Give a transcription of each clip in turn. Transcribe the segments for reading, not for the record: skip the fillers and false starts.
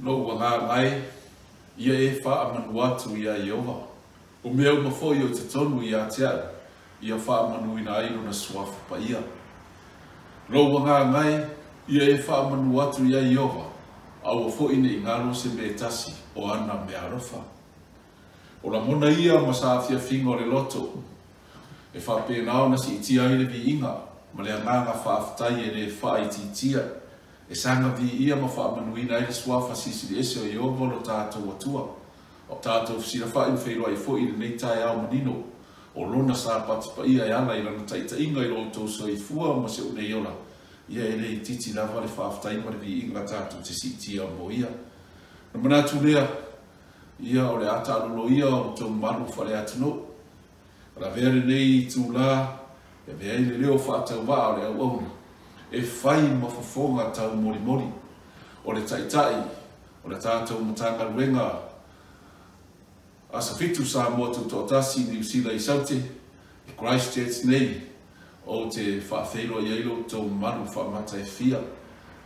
Lou agaga e, ia e faamanu atu iā Ieova. O mea uma foi o i totonu ia te au, ia faamanuina ai Lona suafa paia. Lou agaga e, ia e faamanu atu iā Ieova, aua foi ne i galo se mea e tasi o ana meaalofa. O lagona ia ma saafiafiga o le loto, e faapena ona siitia ai le viiga ma le agaga faafetai e lē faaitiitia, e saga viia ma faamanuina ai le suafa silisili ese o Ieova lo tatou Atua. O tatou fesilafa'i ma feiloai foi i lenei taeao manino o Lona Sapati paia e ala i Lana taitaiga i lo outou soifua ma si ou nei ola, ia e le itiiti lava le faafetai ma le viiga tatou te siitia mo Ia. Ona manatu lea, ia o le a taalolo ia outou mamalu faale-atunuu. Lavea lenei itulā e avea ai le leo faatauvaa o le auauna e fai ma fofoga taumolimoli o le Taitai o le tatou Matagaluega Asofitu Samoa Tutoatasi Niu Sila i Saute i Christchurch nei, ou te faafeiloai ai lo outou mamalu faamata e fia,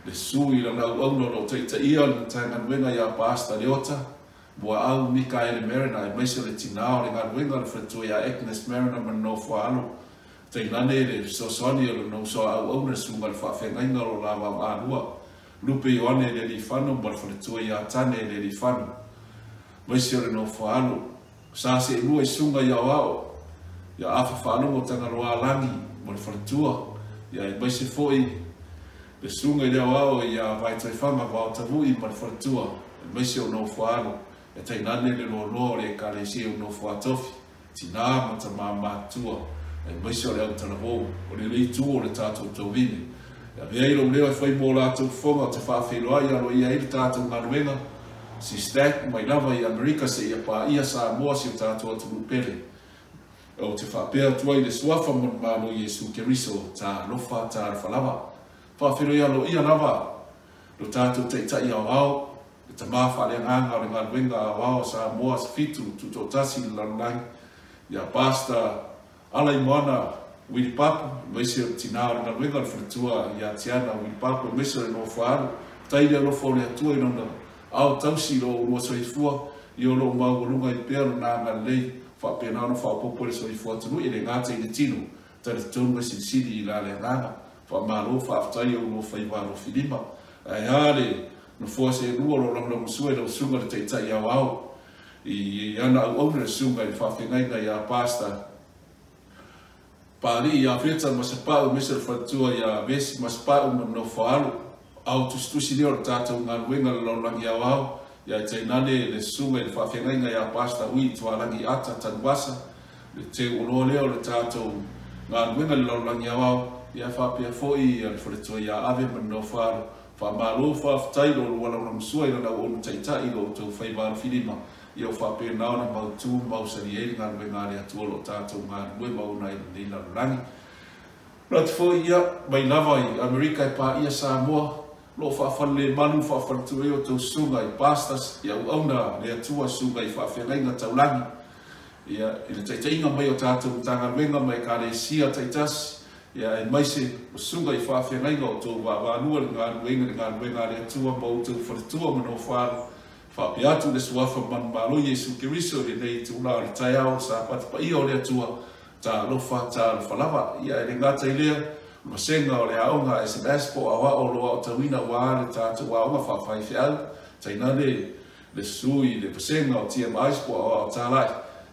le susu i lana auauna o lo o taitaia le Matagaluega iā Pastor Leota Muaau Mikaele Mariner, aemaise o le tinā o le galuega, le faletua iā Agnes Mariner ma le nofo a alo, tainane le fesoasoani o lona uso a auauna, le susuga i le faafeagaiga o lo o la vaavaalua, Lupe Ioane Lealiifano, ma le faletua iā Tane Lealiifano, aemaise o le nofo a alo, sa seelua i susuga i aoao ia Afa Faalogo Tagaloa Lagi ma le faletua, ia aemaise foi le susuga i le aoao ia Vaetoefaga Vaotavui ma le faletua, aemaise o nofo a alo, e tainane le loaloa o le Ekalesia o nofo a tofi, tinā ma tamā matutua, aemaise o le autalavou o lenei itu o le tatou tauvine. E avea ai lou leo e fai mo latou fofoga ou te faafeiloai aloaia ai le tatou galuega CSTAC mai lava i Amerika seia paia Samoa, si o tatou atunuu pele. Ou te faapea atu ai i le suafa ma le Malo Iesu Keriso, talofa, talofa lava. Faafeiloai aloaia lava lo tatou Taitai Aoao, le Tamā faaleagaga o le galuega aoao a Samoa Asofitu Tutoatasi i le lalolagi, ia Pastor Alaimoana Wili Papu, aemaise o le tinā o le galuega, le faletua ia Tiana Wili Papu, aemaise o le nofo a alo. Faafetai i le alofa o le Atua i Lona ao tausi i lo oulua soifua, ia o lo o maualuga ai pea Lona agalelei, faapena ona faaopoopo i le soifua atunuu, e le gata i le tino, talitonu e silisili i la le agaga. Faamalo faafetai i oulua faiva alofilima. Ae a le nofoa seelua o lo o lagolagosua i lau susuga le Taitai Aoao i ana auauna, le susuga i le faafeagaiga ia Pastor Paalii ia Feta Masepau, aemaise o le faletua ia Vesi Masepau ma le nofo a alo. Ao tusitusi lea o le tatou galuega le lalolagi aoao, ia tainane le susuga i le faafeagaiga ia Pastor Ui Tualagi Ata Tanuasa, le teu oloa lea o le tatou galuega le lalolagi aoao, ia faapea foi le faletua ia Ave ma le nofo a alo. Faamalo faafetai lo oulua lagolagosua i lana auauna taitai i lo outou faiva alofilima, ia o faapena ona mautu ma mausali ai le galuega a le Atua o lo o tatou galulue ma auauna ai i lenei lalolagi. Manatu foi ia, mai lava i Amerika e paia Samoa, o lo o faafalelemalu ma faafaletua ai outou susuga i pastors, i auauna a le Atua, susuga i faafeagaiga taulagi, ia, i le taitaiga mai o tatou Matagaluega ma Ekalesia taitasi, ia, aemaise o susuga i faafeagaiga o outou vaavaalua i le galuega i le galuega a le Atua ma outou faletua ma nofoaalo. Faapea atu i le suafa manumalo Iesu Keriso i lenei itulā o le taeao o le Sapati paia o le Atua, talofa, talofa lava. Ia, e le gata i lea, o le vasega o le aoga SMS po o aoao o lo o aotauina aua le tatou aoga faafaifeau, tainane le susu i le vasega o TMIs po o aoao talai.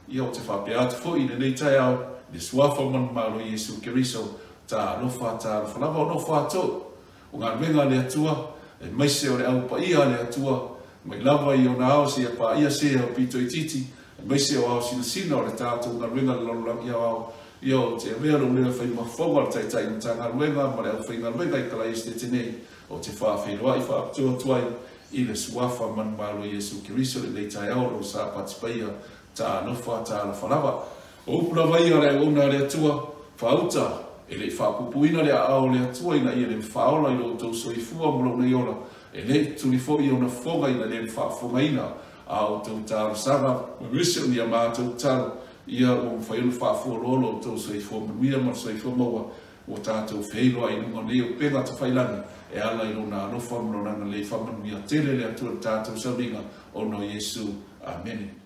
Ia, ou te faapea atu foi i lenei taeao i le suafa manumalo Iesu Keriso, talofa, talofa lava. O nofo atou o galuega a le Atua, aemaise o le au paia a le Atua, mai lava i ona ao seia paia se ao pito itiiti, aemaise o ao sinasina o le tatou galuega le lalolagi aoao. Ia, ou te avea lou leo e fai ma fofoga o le Taitai Matagaluega ma le aufaigaluega i Kalaesetete nei, ou te faafeiloai faapitoa atu ai i le suafa manumalo Iesu Keriso i lenei taeao o lou Sapati paia, talofa, talofa lava. O upu lava ia o le auauna a le Atua, faauta, e le i faapupuina le aao o le Atua ina ia le faaola i lo outou soifua ma lou nei ola, e le i tuli foi ona fofoga ina le faafofogaina a outou talosaga, aemaise o ni a matou tatalo, ia ua mafai ona faafualoa lo outou soifua manuia ma le soifua maua ua tatou feiloai i luga o nei upega tafailagi. e ala i lona alofa ma lona agalelei. Faamanuia tele le Atua i le tatou sauniga ona o Iesu. Amene.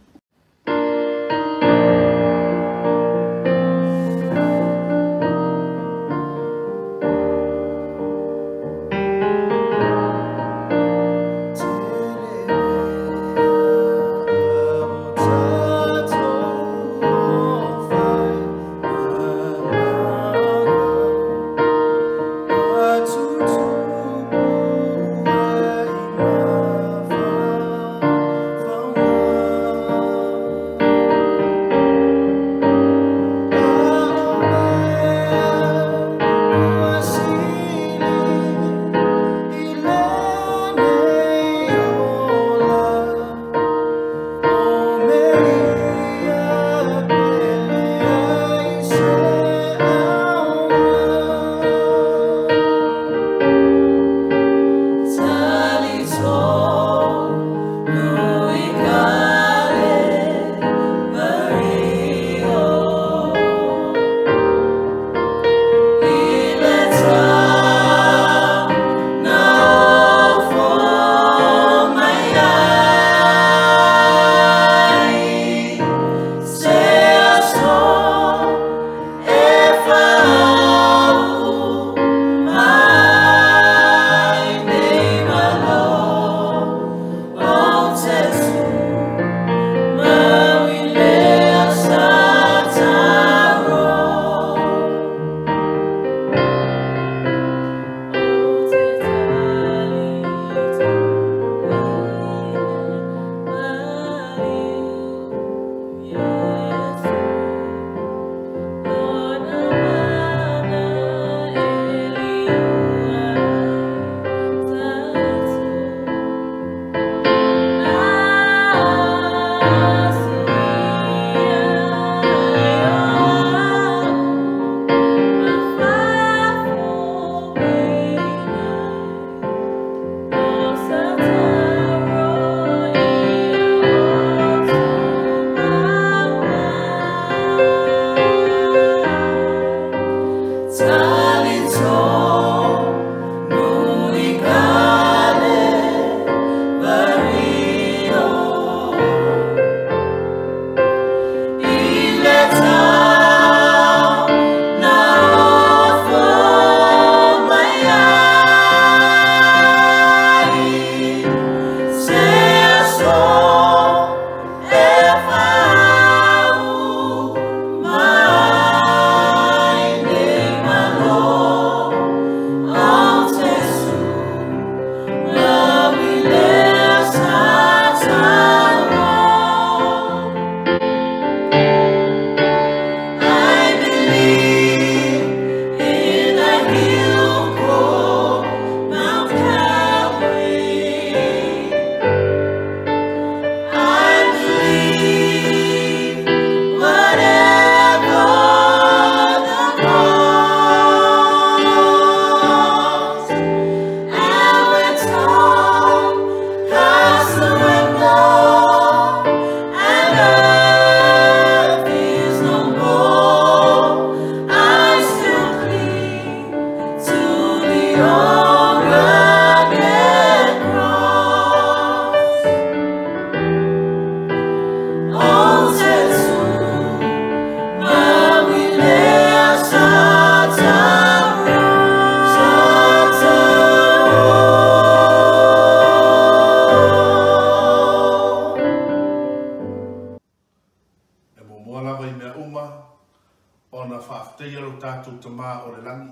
Ona faafetaia lo tatou Tamā o le lagi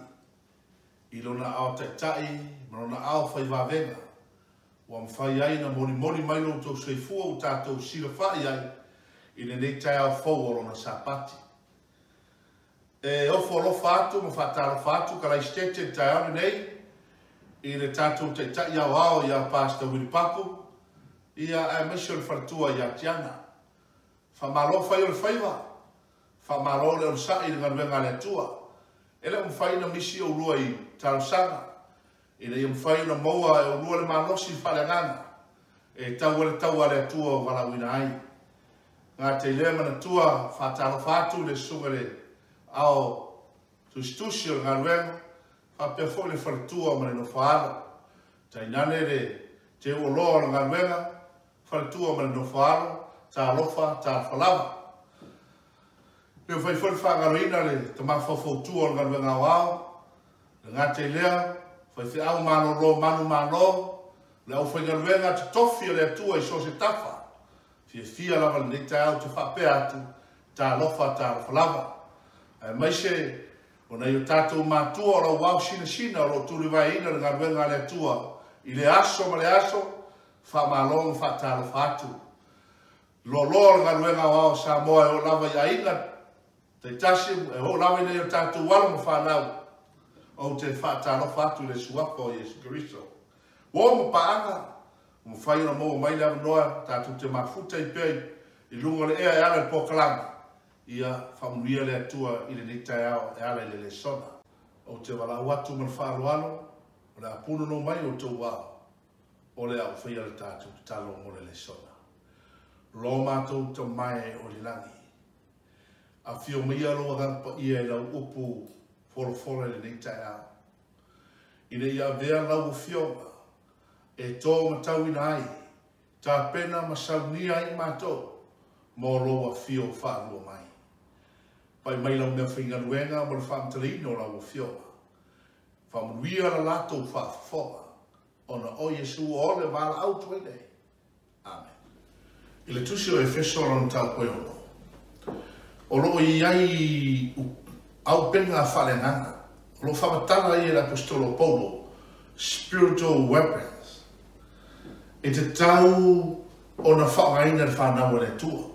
i lona ao taitai ma lona ao fai vavega ua mafai ai na molimoli mai lo outou soifua ua tatou silafai ai i lenei taeao fou o lona Sapati. E ofo alofa atu ma faatalofa atu Kalaisitete i le taeao lenei i le tatou taitai aoao ia Pastor Willie Papu, ia aemaise o le faletua ia Tiana. Faamalo fai o le faiva, faamalo le onosai i le galuega a le Atua. E le o mafai ona misi oulua i talosaga, ina ia mafai ona maua e oulua le malosi faaleagaga e tau ai le taua a le Atua ua valaauina ai. Gata i lea manatua, faatalofa atu i le susuga i le ao tusitusi o le galuega, Faapea foi le faletua ma le nofoaalo. Tainane le teuoloa o le galuega, faletua ma le nofoaalo, talofa, talofa lava. Le mafai foi le faagaloina le tama faufautua o le galuega aoao, le gata i lea, faifeau malolo manu malo, le aufaigaluega totofi o le Atua i so o se tafa. Fiafia lava lenei taeao te faapea atu, talofa, talofa lava. Aemaise o nai o tatou matua o lau ao sinasina o lo o tulivaeina le galuega a le Atua i le aso ma le aso, faamalo ma faatalofa atu. Loaloa o le galuega aoao o Samoa e oo lava i aiga taitasi, e oo lava i nai o tatou alo ma fanau, ou te faatalofa atu i le suafa o Iesu Keriso. Ua oo ma paaga, ua mafai ona maua mai le avanoa tatou te mafuta ai pea i luga o le ea e ala i le polokalame. Ia faamanuia le Atua i lenei taeao e ala i le lesona. Ou te valaau atu ma le faaaloalo, o le a punonou mai outou ao, o le a ou faia le tatou tatalo mo le lesona. Lo matou Tama e o i le lagi, afio maia lou Agaga Paia i lau upu folafola i lenei taeao, ina ia avea lau Afioga e tō matauina ai, tapena ma saunia ai matou mo lou afio faalua mai. Pai mai lau meafaigaluega mo le faamatalaina o lau Afioga. Faamanuia la latou faafofoga, ona o Iesu o le valaau atu ai nei. Amen. I le tusi o Efeso lona mataupu e 6, o lo o i ai auupega faaleagaga, o lo o faamatala ai e le Aposetolo o Paulo, spiritual weapons, e tatau ona faaaogaina e le fanau a le Atua.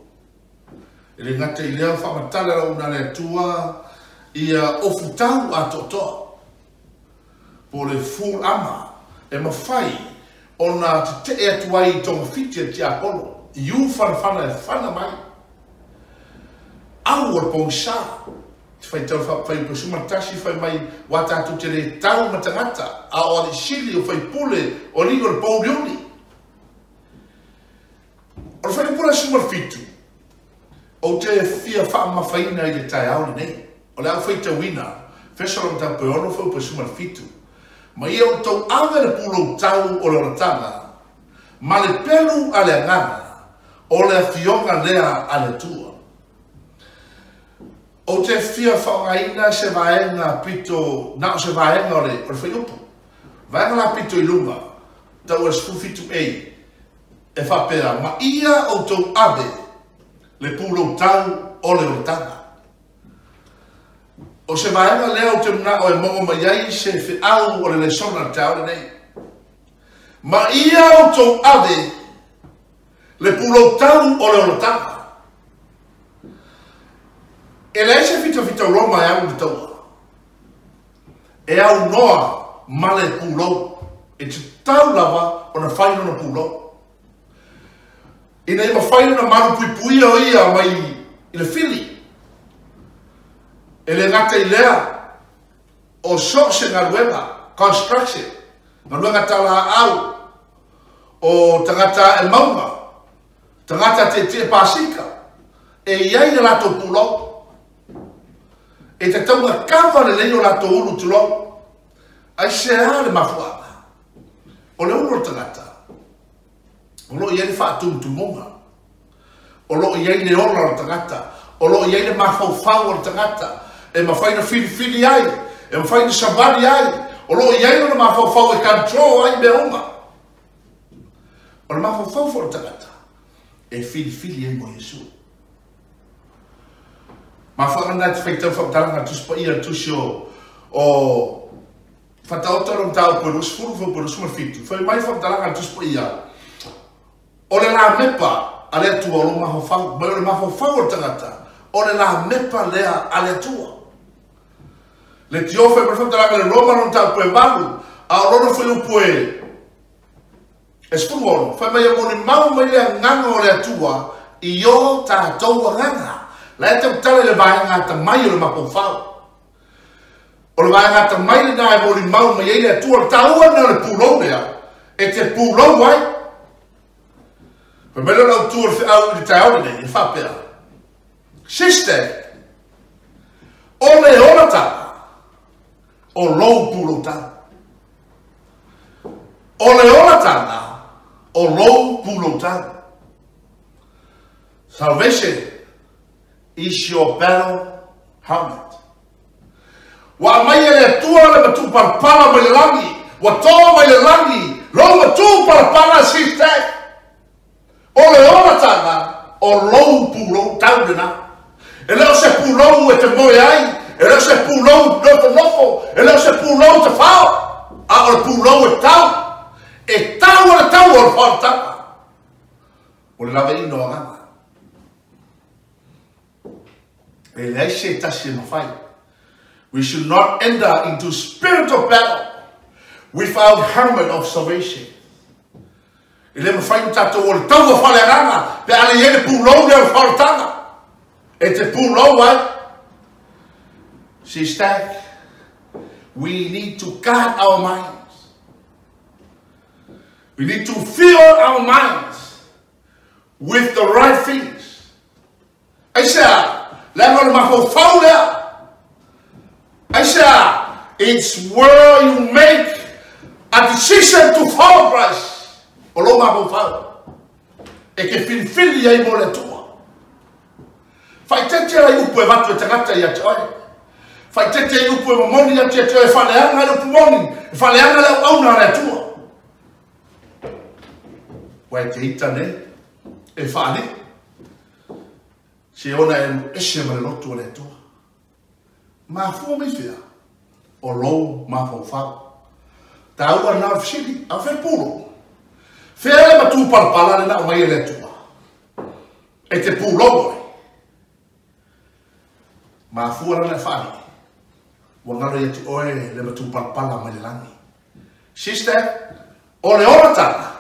E le gata i lea, faamatala e auauna a le Atua ia ofutau atoatoa, po o le full armor, e mafai ona tetee atu ai i togafiti a le tiapolo, i ufanafana e fana mai. Au o le pogisa, te faitau le faafaiupu 11, fai mai, ua tatou te le tau ma tagata, a o alii sili, o faipule, o alii o le pouliuli. O le fuaiupu le 17, ou te fia faamamafaina i le taeao lenei. O le a ou faitauina, Efeso lona mataupu e 6, fuaiupu 17. Ma ia outou ave le pulou tau o le olataga, ma le pelu a le agaga, o le afioga lea a le Atua. Ou te fia faaaogaina se vaega pito, na o se vaega o le fuaiupu. Vaega la pito i luga, tau o le 17A, e faapea, ma ia outou ave le pulou tau o le olataga. O se vaega lea ou te manao e mogo mai ai se feau o le lesona i le taeao lenei. Ma ia outou ave le pulou tau o le olataga. E leai se fitafita Roma e alu i le taua. E aunoa ma le pulou. E tatau lava ona fai lona pulou. Ina ia mafai ona malupuipuia o ia mai i le fili. E le gata i lea, o so o se galuega, construction, galuega talaau, o tagata ae mauga, tagata tietie pasika, e i ai le latou pulou. E tatau ona kava lelei o latou ulu tulou. Aisea le mafuaaga? O le ulu o le tagata, o lo o i ai le faatumutumuga, o lo o i ai le ola o le tagata, o lo o i ai le mafaufau o le tagata, e mafai ona filifili ai, e mafai ona savali ai, o lo o i ai lona mafaufau e control ai mea uma. O le mafaufau foi o le tagata, e filifili ai mo Iesu. Mafuaaga lena e te faitau faamatalaga a le Tusi Paia, le Tusi o Faataoto lona mataupu e 20 fuaiupu 27. Fai mai faamatalaga a le Tusi Paia, o le lamepa a le Atua o lou mafaufau, mai o le mafaufau o le tagata, o le lamepa lea a le Atua. Le tio fai mai faamatalaga le Roma lona mataupu e 8, a o lona fuaiupu e 16, fai mai e molimau mai le agaga o le Atua i o tatou agaga. La e tautala i le vaega atamai o le mafaufau. O le vaega atamai lena e molimau mai ai le Atua, o le taua lena o le pulou lea, e te pulou ai. Fai mai le autu o le feau i le taeao lenei, e faapea, Sister, o le olataga, O lou pulou tau. O le olataga, o lou pulou tau. Salvation is your battle helmet. Ua aumai e le Atua le matupalapala mai le lagi, ua to mai le lagi lou matupalapala sister. O le olataga, o lou pulou tau lena. E le o se pulou e te moe ai, e le o se pulou nofonofo, e le o se pulou te fao, a o le pulou e tau. E tau o le tau o le faaolataga. O le laveaiina o agaga. E leai se tasi e mafai. We should not enter into spiritual battle without helmet of salvation. E le mafai ona tatou o le taua faaleagaga pe a le i ai le pulou lea o le faaolataga. E te pulou ai. Sister, we need to guard our minds. We need to fill our minds with the right things. Aisea, leaga o le mafaufau lea. Aisea, it's where you make a decision to follow Christ. O lou mafaufau. E ke filifili ai mo le Atua. Faaeteete ai upu e avatu e tagata ia te oe. Faaeteete ai upu e momoli atu ia te oe e faaleaga ai le upu moni, e faaleaga le auauna a le Atua. Ua e te ita nei, e faalii, se ona e alu ese ma le lotu o le Atua. Mafua mai fea? O lou mafaufau. Taua lena o le fesili, a o fea le pulou? Fea le matupalapala lena aumai e le Atua? E te pulou ai. Mafua lana e faalii, ua galo ia te oe le matupalapala mai le lagi. Sister, o le olataga,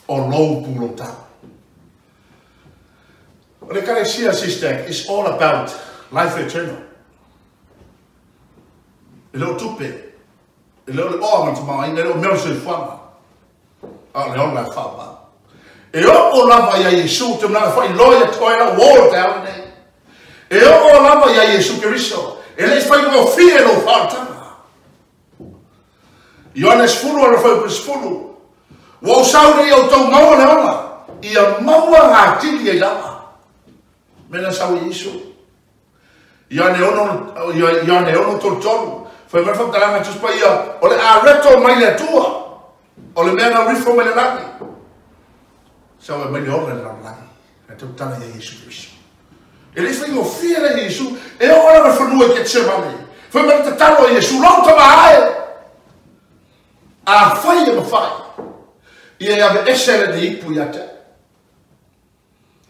o lou pulou tau. O le Ekalesia, sister, is all about life eternal. E le o tupe, e le o le oa ma le tamaoaiga, e le o mea o le soifuaga, a o le ola e faaumau. E oo lava ia Iesu, te manao e faailoa ia te oe lau uo i le taeao lenei. E oo lava ia Iesu Keriso, e le i faigofie lou faaolataga. Ioane 10 ana fuaiupu 10, Ua ou sau nei ia outou maua le ola, ia maua atili ai lava. Mea na sau ai Iesu. Ioane 6, Ioane 6, 33, fai mai le faamatalaga a Tusi Paia, o le areto mai le Atua, o le mea na rifo mai le lagi. Sau e mai le ola i le lalolagi, ae tautala ia Iesu Keriso. E le i faigofie lea i Iesu, e oo lava i le fanua i Ketsemane. Fai mai le tatalo a Iesu, Lou tama ae! Afai e mafai, ia e aveese lenei ipu ia te au.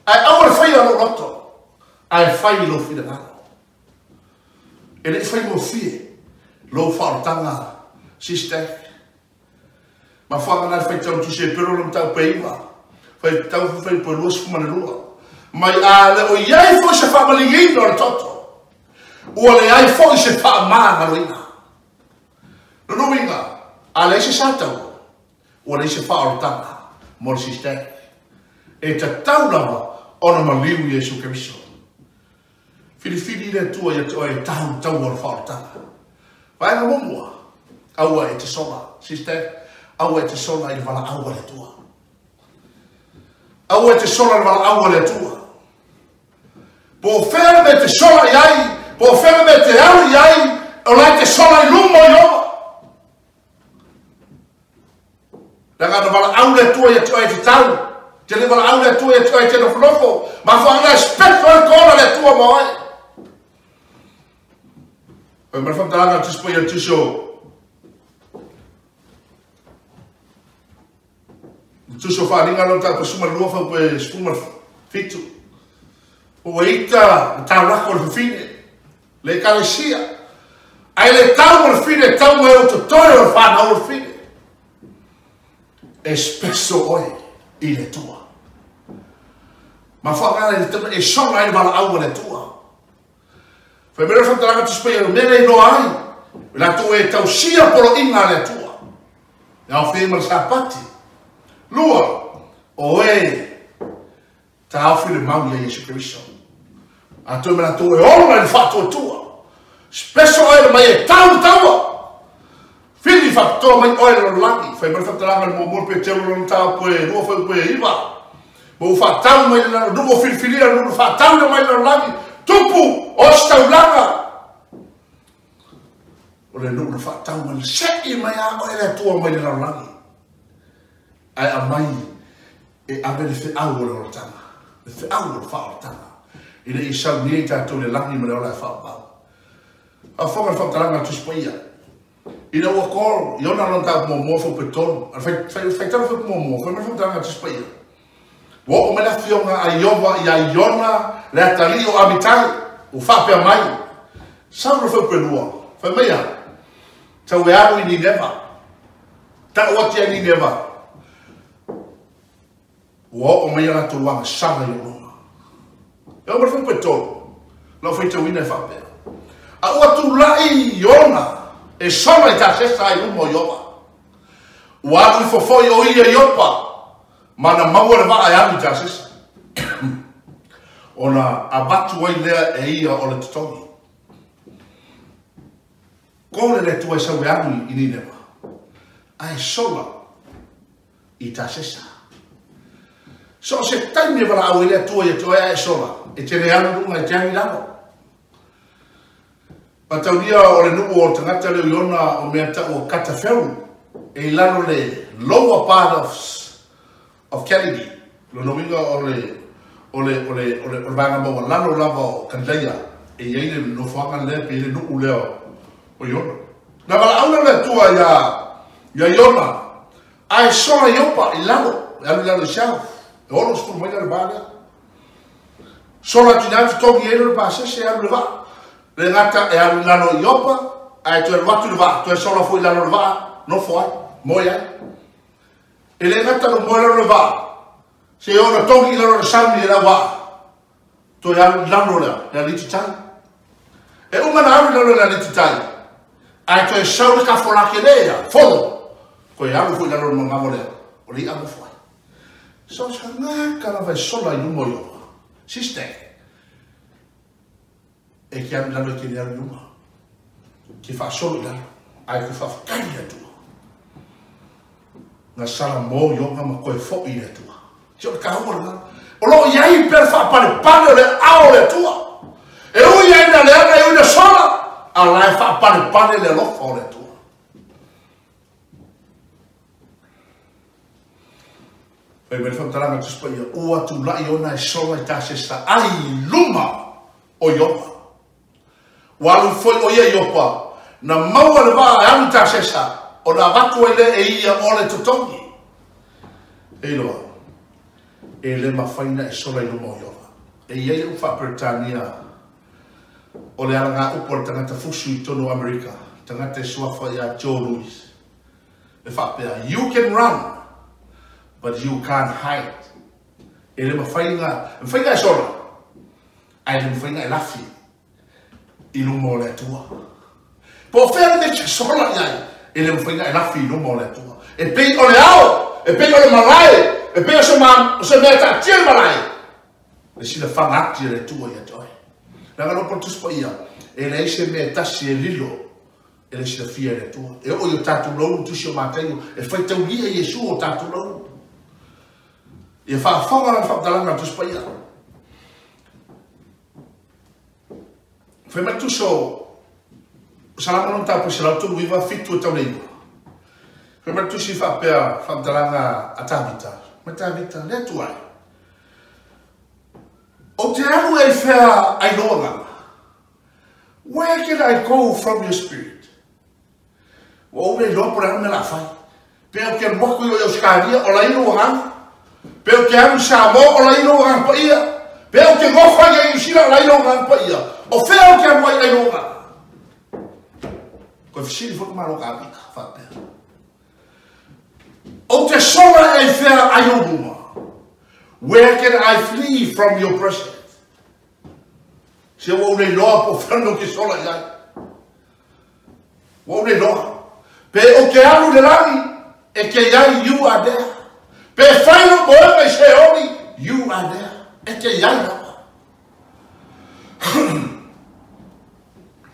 Ae aua le faia lou loto, ae fai i lou finagalo. E le i faigofie lou faaolataga, sister. Mafuaaga na le faitau tusi e Pero le mataupu e 9, faitau fuaiupu e 22. Mai a le o i ai foi se faamaligiina o le toto, ua leai foi se faamagaloina. Lona uiga, a leai se sataua, ua leai se faaolataga mo le sister. E tatau lava ona maliu Iesu Keriso. Filifili le Atua ia te oe e tau taua o le faaolataga. Vaega muamua, aua e te sola, sister, aua e te sola i le valaau a le Atua. Aua e te sola i le valaau a le Atua. Po o fea le mea e te sola i ai, po o fea le mea e te alu i ai, o la e te sola i luma o Ieova. Leaga na valaau le Atua ia te oe e te tau, te le valaau le Atua ia te oe e te nofonofo, mafuaaga e special ai le call a le Atua ma oe. Fai mai le faamatalaga a le Tusi Paia i le Tusi o le Tusi o Faaaliga lona mataupu 12 fuaiupu e 17. Ua ita le taulako o le fafine, le Ekalesia, ae le tau ma le fine e tau mai o totoe o le fanau o le fine. E special oe i le Atua. Mafuaaga le tama e sola ai le valaau a le Atua. Fai mai le faamatalaga Tusi Paia, o le mea lea e iloa ai, o latou e tausia poloaiga a le Atua. E aofia ai ma le Sapati. Lua, o e taofi le mau ia Iesu Keriso. Atonu ma latou e ola i le faatuatua. Special oe le mai e tau le taua. filifili faapitoa mai oe le lalolagi. Fai mai le faamatalaga le muamua Peteru lona mataupu e 2 fuaiupu e 9. Ma ua faatau mai le nuu o filifilia le nuu na faatauina mai le lalolagi. Tupu o se taulaga. O le nuu na faatau mai le se'i mai a oe le Atua mai le lalolagi. Ae aumai e ave le feau o le olataga, le feau o le faaolataga, ina ia saunia i tatou le lagi ma le ola e faaauau. Faafofoga le faamatalaga a le Tusi Paia, ina ua call Iona lona mataupu muamua fuaiupu e 3, a le faitau fuaiupu muamua, fai mai le faamatalaga a le Tusi Paia, ua oo mai le afioga a Ieova ia Iona le atalii o Amitai, ua faapea mai, sau le fuaiupu e 2, fai mai a, tau e alu i Nineva, tau atu ia Nineva, ua oo mai a latou agasala i ou luma. E oo mai le fuaiupu e 3, lau faitauina e faapea, a ua tulai Iona e sola i Tasesa ai luma o Iopa. Ua alu ifo foi o ia i Iopa, ma na maua le vaa e alu i Tasesa. Ona avatu ai lea e ia o le totogi. Kore le Atua e sau e alu i Nineva, ae sola i Tasesa. So o se taimi e valaau ai le Atua ia te oe ae sola, e te le alu i luga, e te alu i lalo. Mataulia o le nuu o le tagata lea o Iona o mea tau o Kataferu, e i lalo le lower part of Galilee. Lona uiga o le o le o le o le o le vaega maualalo lava o Kalilaia e i ai le nofoaga lea pe i ai le nuu lea o Iona. Na valaau lea o le Atua ia ia Iona ae sola Iopa i lalo, e alu i lalo i south, e 60 maila le va lea. Sola atu i ina totogi ai le pasese e alu le vaa. Le gata e alu i lalo i Iopa, ae toe alu atu le vaa, toe sola foi i lalo le vaa, nofo ai, moe ai. E le gata na moe lalo le vaa, se ona togi i lalo le sauni e lau vaa, toe alu i lalo le le aliti tai. E uma na alu i lalo le aliti tai, ae toe sau le kafo la kele ia, folo, toe alu foi i lalo le mangavo lea, o le i'a nofo ai. So sa gaka lava e sola i luma o Iopa. Sister, e ke alu i lalo e ke le alu i luma. Ke faasolo i lalo, ae ke faafetai i le Atua. Na sala mo Iona ma koe foi i le Atua. Se o le taua lena. O lo o i ai pea le faapalepale o le aao o le Atua. E ui ai na leaga, e ui na sola, a la e faapalepale le alofa o le Atua. Fai mai le faamatalaga a le Tusi Paia, ua tulai ona e sola i Tasesa ai i luma o Iopa. Ua alu foi o ia i Iopa, na maua le vaa e alu i Tasesa, ona avatu ai lea e ia o le totogi. E iloa, e le mafai na e sola i luma o Iopa. E i ai le upu faa-Peretania o le alagaupu a le tagata fusu i totonu o Amerika, tagata e suafa ia Joe Louis, e faapea, You can run, but you can't hide. E le mafai na, e mafai na e sola, ae le mafai na e lafi i luma o le Atua. Po o fea le mea e te sola i ai, e le mafai na e lafi i luma o le Atua. E pei o le ao, e pei o le malae, e pei o se, ma, o se mea e taatia le malae, le silafaga ati e le Atua ia te oe. Leaga le upu a le Tusi Paia, e leai se mea e tasi e lilo e le silafia e le Atua. E oo i o tatou laulu tusi o Mataio, e faitaulia Iesu o tatou laulu. Ia faafofoga lana faamatalaga a le Tusi Paia. Fai mai le tusi o Salamo lona mataupu e 139, 7 e tau le 9. Fai mai le tusi faapea faamatalaga a Tavita. Mai Tavita, le Atua e. Ou te alu e i fea ai lou agaga? Where can I go from your spirit? Ua ou le iloa po o le a le mea o le a fai. Pe ou te alu atu i o i Ausetalia, ola ai lou agaga. Pe ou te alu i Samoa, ola ai lou agaga paia. Pe ou te nofo ai i Niu Sila, ola ai lou agaga paia. O fea ou te alu ai ai lou agaga? Koe fesili foi le Malo Kavika, faapea. Ou te sola e ai fea ai ou luma? Where can I flee from your presence? Se ua ou le iloa po o fea le mea ou te sola i ai. Ua ou le iloa. Pe ou te alu i le lagi, e te i ai, you are there. Pe fai lou moega i Seoli, you are there. E te i ai lava.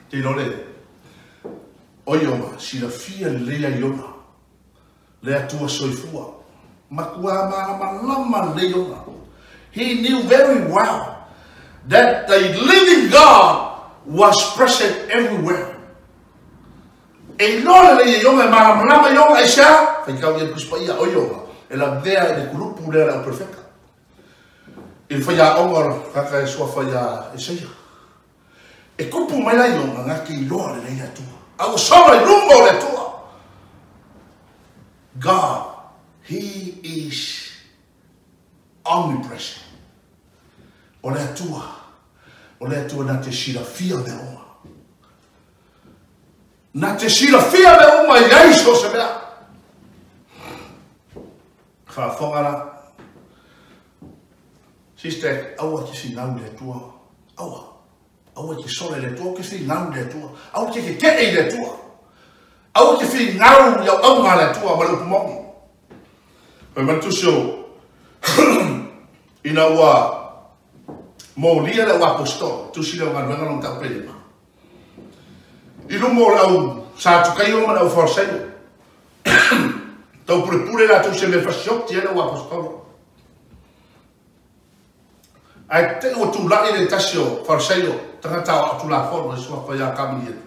Te iloa le O Ioga, silafia lelei ia Iona, le Atua soifua. Matua malamalama lelei Iona. He knew very well that the living God was present everywhere. E iloa lelei e Iona, e malamalama Iona, aisea? Faitau ia le Tusi Paia, o Iona, e lavea i le kulupu lea a le auperefeta. I le faiaoga o le tagata e suafa ia Esaia. E kupu mai la Iona, na te iloa lelei le Atua. A ua sola i luma o le Atua. God, He is omnipresent. O le Atua, o le Atua na te silafia mea uma. Na te silafia mea uma i ai so se mea. Faafofoga la. Sister, aua e te finau i le Atua. Aua. Aua e te sola i le Atua. Aua e te finau i le Atua. Aua e te keke'e i le Atua. Aua e te finau i auauna a le Atua ma le upu moni. Fai mai le tusi o ina ua molia le auaposetolo, tusi lea o Galuega lona Taupe 5, i luma o le au Satukaio ma le au Farisaio, taupulepule latou i se mea fasioti ai le auaposetolo. Ae te i ua tulai le tasi o Farisaio, tagata aoao Tulafono e suafa ia Kamaliele.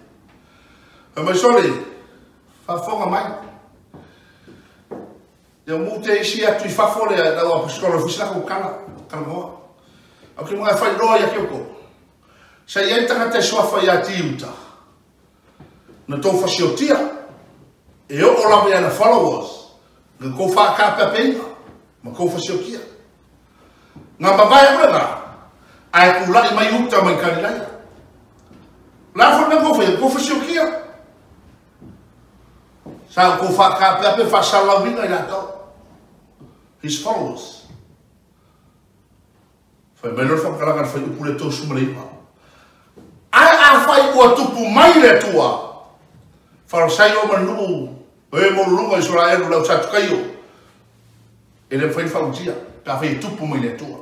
Fai mai, Sole, faafofoga mai. Ia mu te isi atu i fafo le au aposetolo e fusi lako kala, talanoa. Au ke mga e whailoa ia ki outou. Sa i ai tagata e suafa ia Tiuta, na tou fasiotia, e oo lava i ana followers, na kou whaakapeapeinga, ma kou fasiotia. Nga mavae ule nga, ae kula'i mai uta mai Kalilaia. La foi na kou whaia, kou fasiotia. Sa kou whaakapeape whaasalalauina i latou. His followers. Fai mai loa le faamatalaga a le fuaiupu lea 39. Ae afai ua tupu mai le Atua, Farisaio ma le nuu e maualuluga o Isaraelu le au Satukaio, e le mafai ona faautia pe afai e tupu mai le Atua.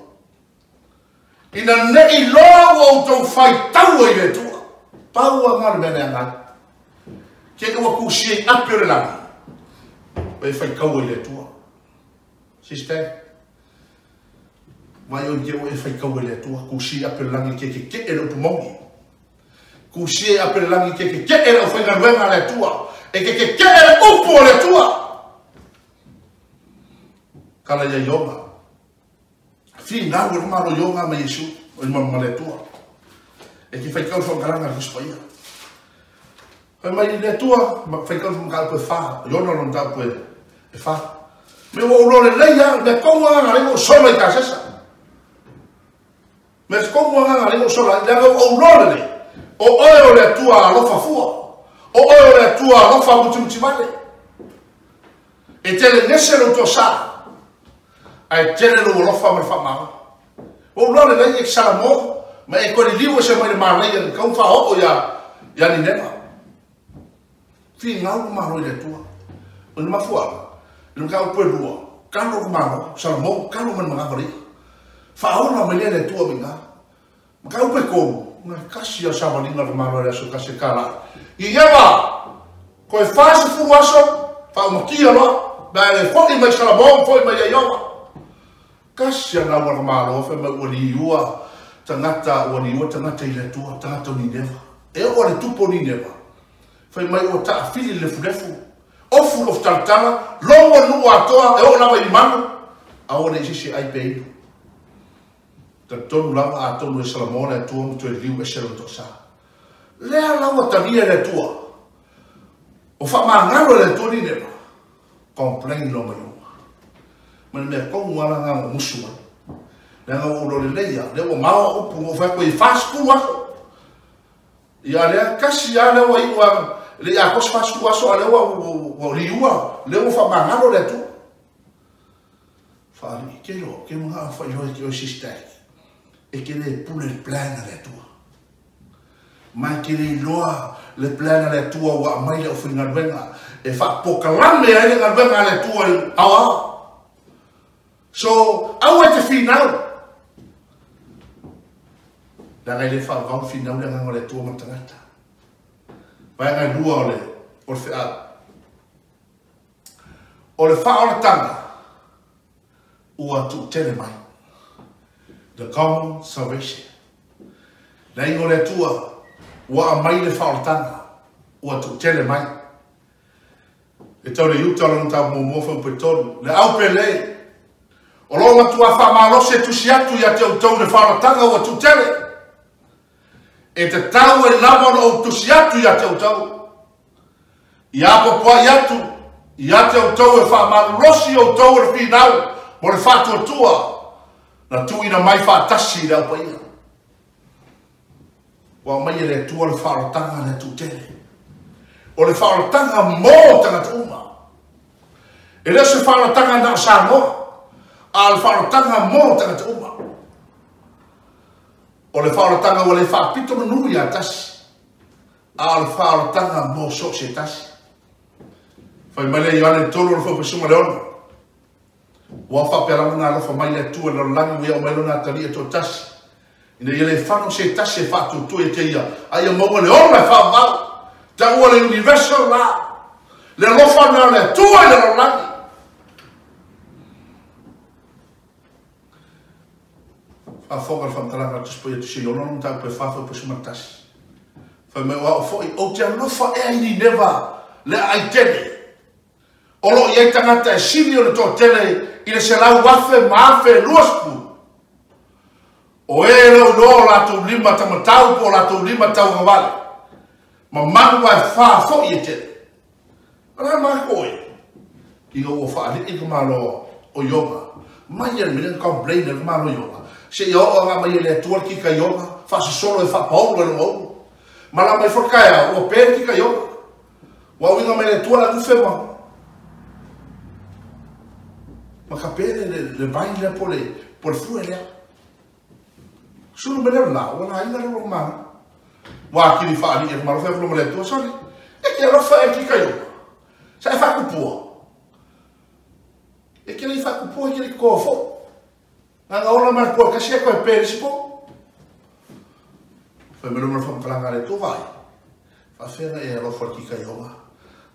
Ina ne i loa ua outou faitaua i le Atua, pau lava na o le mea na e agai. Ke ua kusia i ape o le lagi, ua e faitaua i le Atua. Sister, Vai oi ke ua e faitaua i le Atua, kusia i ape o le lagi ke keke'e le upu mauni. Kusia i ape o le lagi ke keke'e le aufaigaluega a le Atua, e ke keke'e le upu o le Atua. Kala ia Iona. Finau e le malo Iona ma Iesu, o i ma le Atua. E ke faitau le whakamalaga a le Tusi Paia. Fai mai le Atua, faitau le whakamalaga e wha, Iona lona mataupu e wha. Me ua ou loa lelei lava, mea tonu lava na lea ua ou sola i Tasesa. Mea tonu lava na lea ua ou sola ai, leaga ua ou loa lelei, o oe o le Atua alofa fua, o oe o le Atua alofa mutimutivale. E tele gese lou toasā, ae tele lou alofa ma le faamalo. Ua ou loa lelei e te Salamo, ma e toe liliu ese mai le malaia i le faaoo ia Nineva. Finau le Malo i le Atua. O le mafuaaga, i le mataupu e lua, kalo le Malo, Salamo, kalo ma le manava leia. Faaola mai lea le Atua mai ina. Mataupu e tolu, na kasi a savaliga le Malo i le aso tasi e tala ai. Nineva, toe 40 aso, faaumatia loa, pe a le foi mai Salamo, foi mai ia Ioba. Kasi a lau a le Malo, fai mai ua liua tagata, ua liua tagata i le Atua, tagata o Nineva. E oo a le tupu o Nineva, Fai mai ua taafili le lefulefu, ofu lofu talatala, logo nuu atoa e oo lava i limanu, aua ne i se isi e ai pe inu. Talitonu lava atonu e Salamo le Atua ma toe liliu ese lona toasa. Lea la ua talia e le Atua, o faamagalo e le Atua Nineva, complain loa mai uma. Ma le mea tonu lava lena na ou musu ai. Leaga ua ou iloa lelei lava, lea ua maoa upu na ou fai atu ai e 40 aso. Ia lea kasi a lea ua iu a le i atoa se 40 aso a lea ua ua liua lea ua faamagalo le Atua. Faalii ke loa ke manao failoa ke oe sister e ke le pule le plan a le Atua. Ma e ke le iloa le plan a le Atua ua aumai le aufaigaluega e faapokalame ai le galuega a le Atua i aoao. So aua e te finau. Leaga e le faavavau finau le agaga o le Atua ma le tagata. Vaega e lua o le O le feau. O le faaolataga ua tuutele mai. The common salvation. Le aiga o le Atua ua aumai le faaolataga ua tuutele mai. E tau le Iuta lona mataupu muamua fuaiupu e 3. Le au pele. O lo o matuā faamalosi e tusi atu ia te outou le faaolataga ua tuutele. E tatau ai lava ona ou tusi atu ia te outou. Ia apoapoai atu ia te outou e faamalolosi outou o le finau mo le faatuatua na tuuina mai faatasi i le Au Paia. Ua aumai e le Atua le faaolataga a le Atuutele. O le faaolataga mo tagata uma. E le o se faaolataga na o Samoa, a o le faaolataga mo tagata uma. O le faaolataga ua le faapito manu ia tasi, a o le faaolataga mo so o se tasi. Fai mai le Ioane 3 o le fuaipasuma le 6. Ua faapea lava ona alofa mai le Atua i le lalolagi ua ia aumai lona atalii e toatasi, ina ia le fano se tasi e faatuatua ia te ia, a ia maua le ola e faavavau. Taua le universal la, le alofa na o le Atua i le lalolagi. Faafofoga le faamatalaga a le Tusi Paia Tusi Iono lona mataupu e 4 fuaipasuma le 1. Fai mai o au foi, ou te alofa ea i Nineva le aai tele. O lo o i ai tagata e sili o le toatele i le 100,000 ma 1,020. O e e le o iloa o latou lima tamatau po o latou lima tauagavale, ma manu ae fa foi e tele. O le a mako e? Ina ua faalii le Malo o Ioga, mai e le mea lea na complain ai le Malo o Ioga, seia oo aga mai e le Atua le kika Ioga, faasosolo e faapaolo e lona ulu. Malama ifo le taeao, ua pe le kika Ioga. Ua auiga mai le Atua le agufe ma ma kape le, le, le vai lea po le, po le fue lea. Sulu me leo la, ua laina le lona malo. Ua akili faalii e le malo, fai atu ma le Atua, sole, e te alofa e kika Ioga. Sa e faakupua. E ke lei faakupua, e ke lei koa fo. Nganga ola mai le poa kasi e koe pe le isi po. Fai mai lona whamatalaga a le Atua, vaai. Faafea na e alofa le kika Ioga,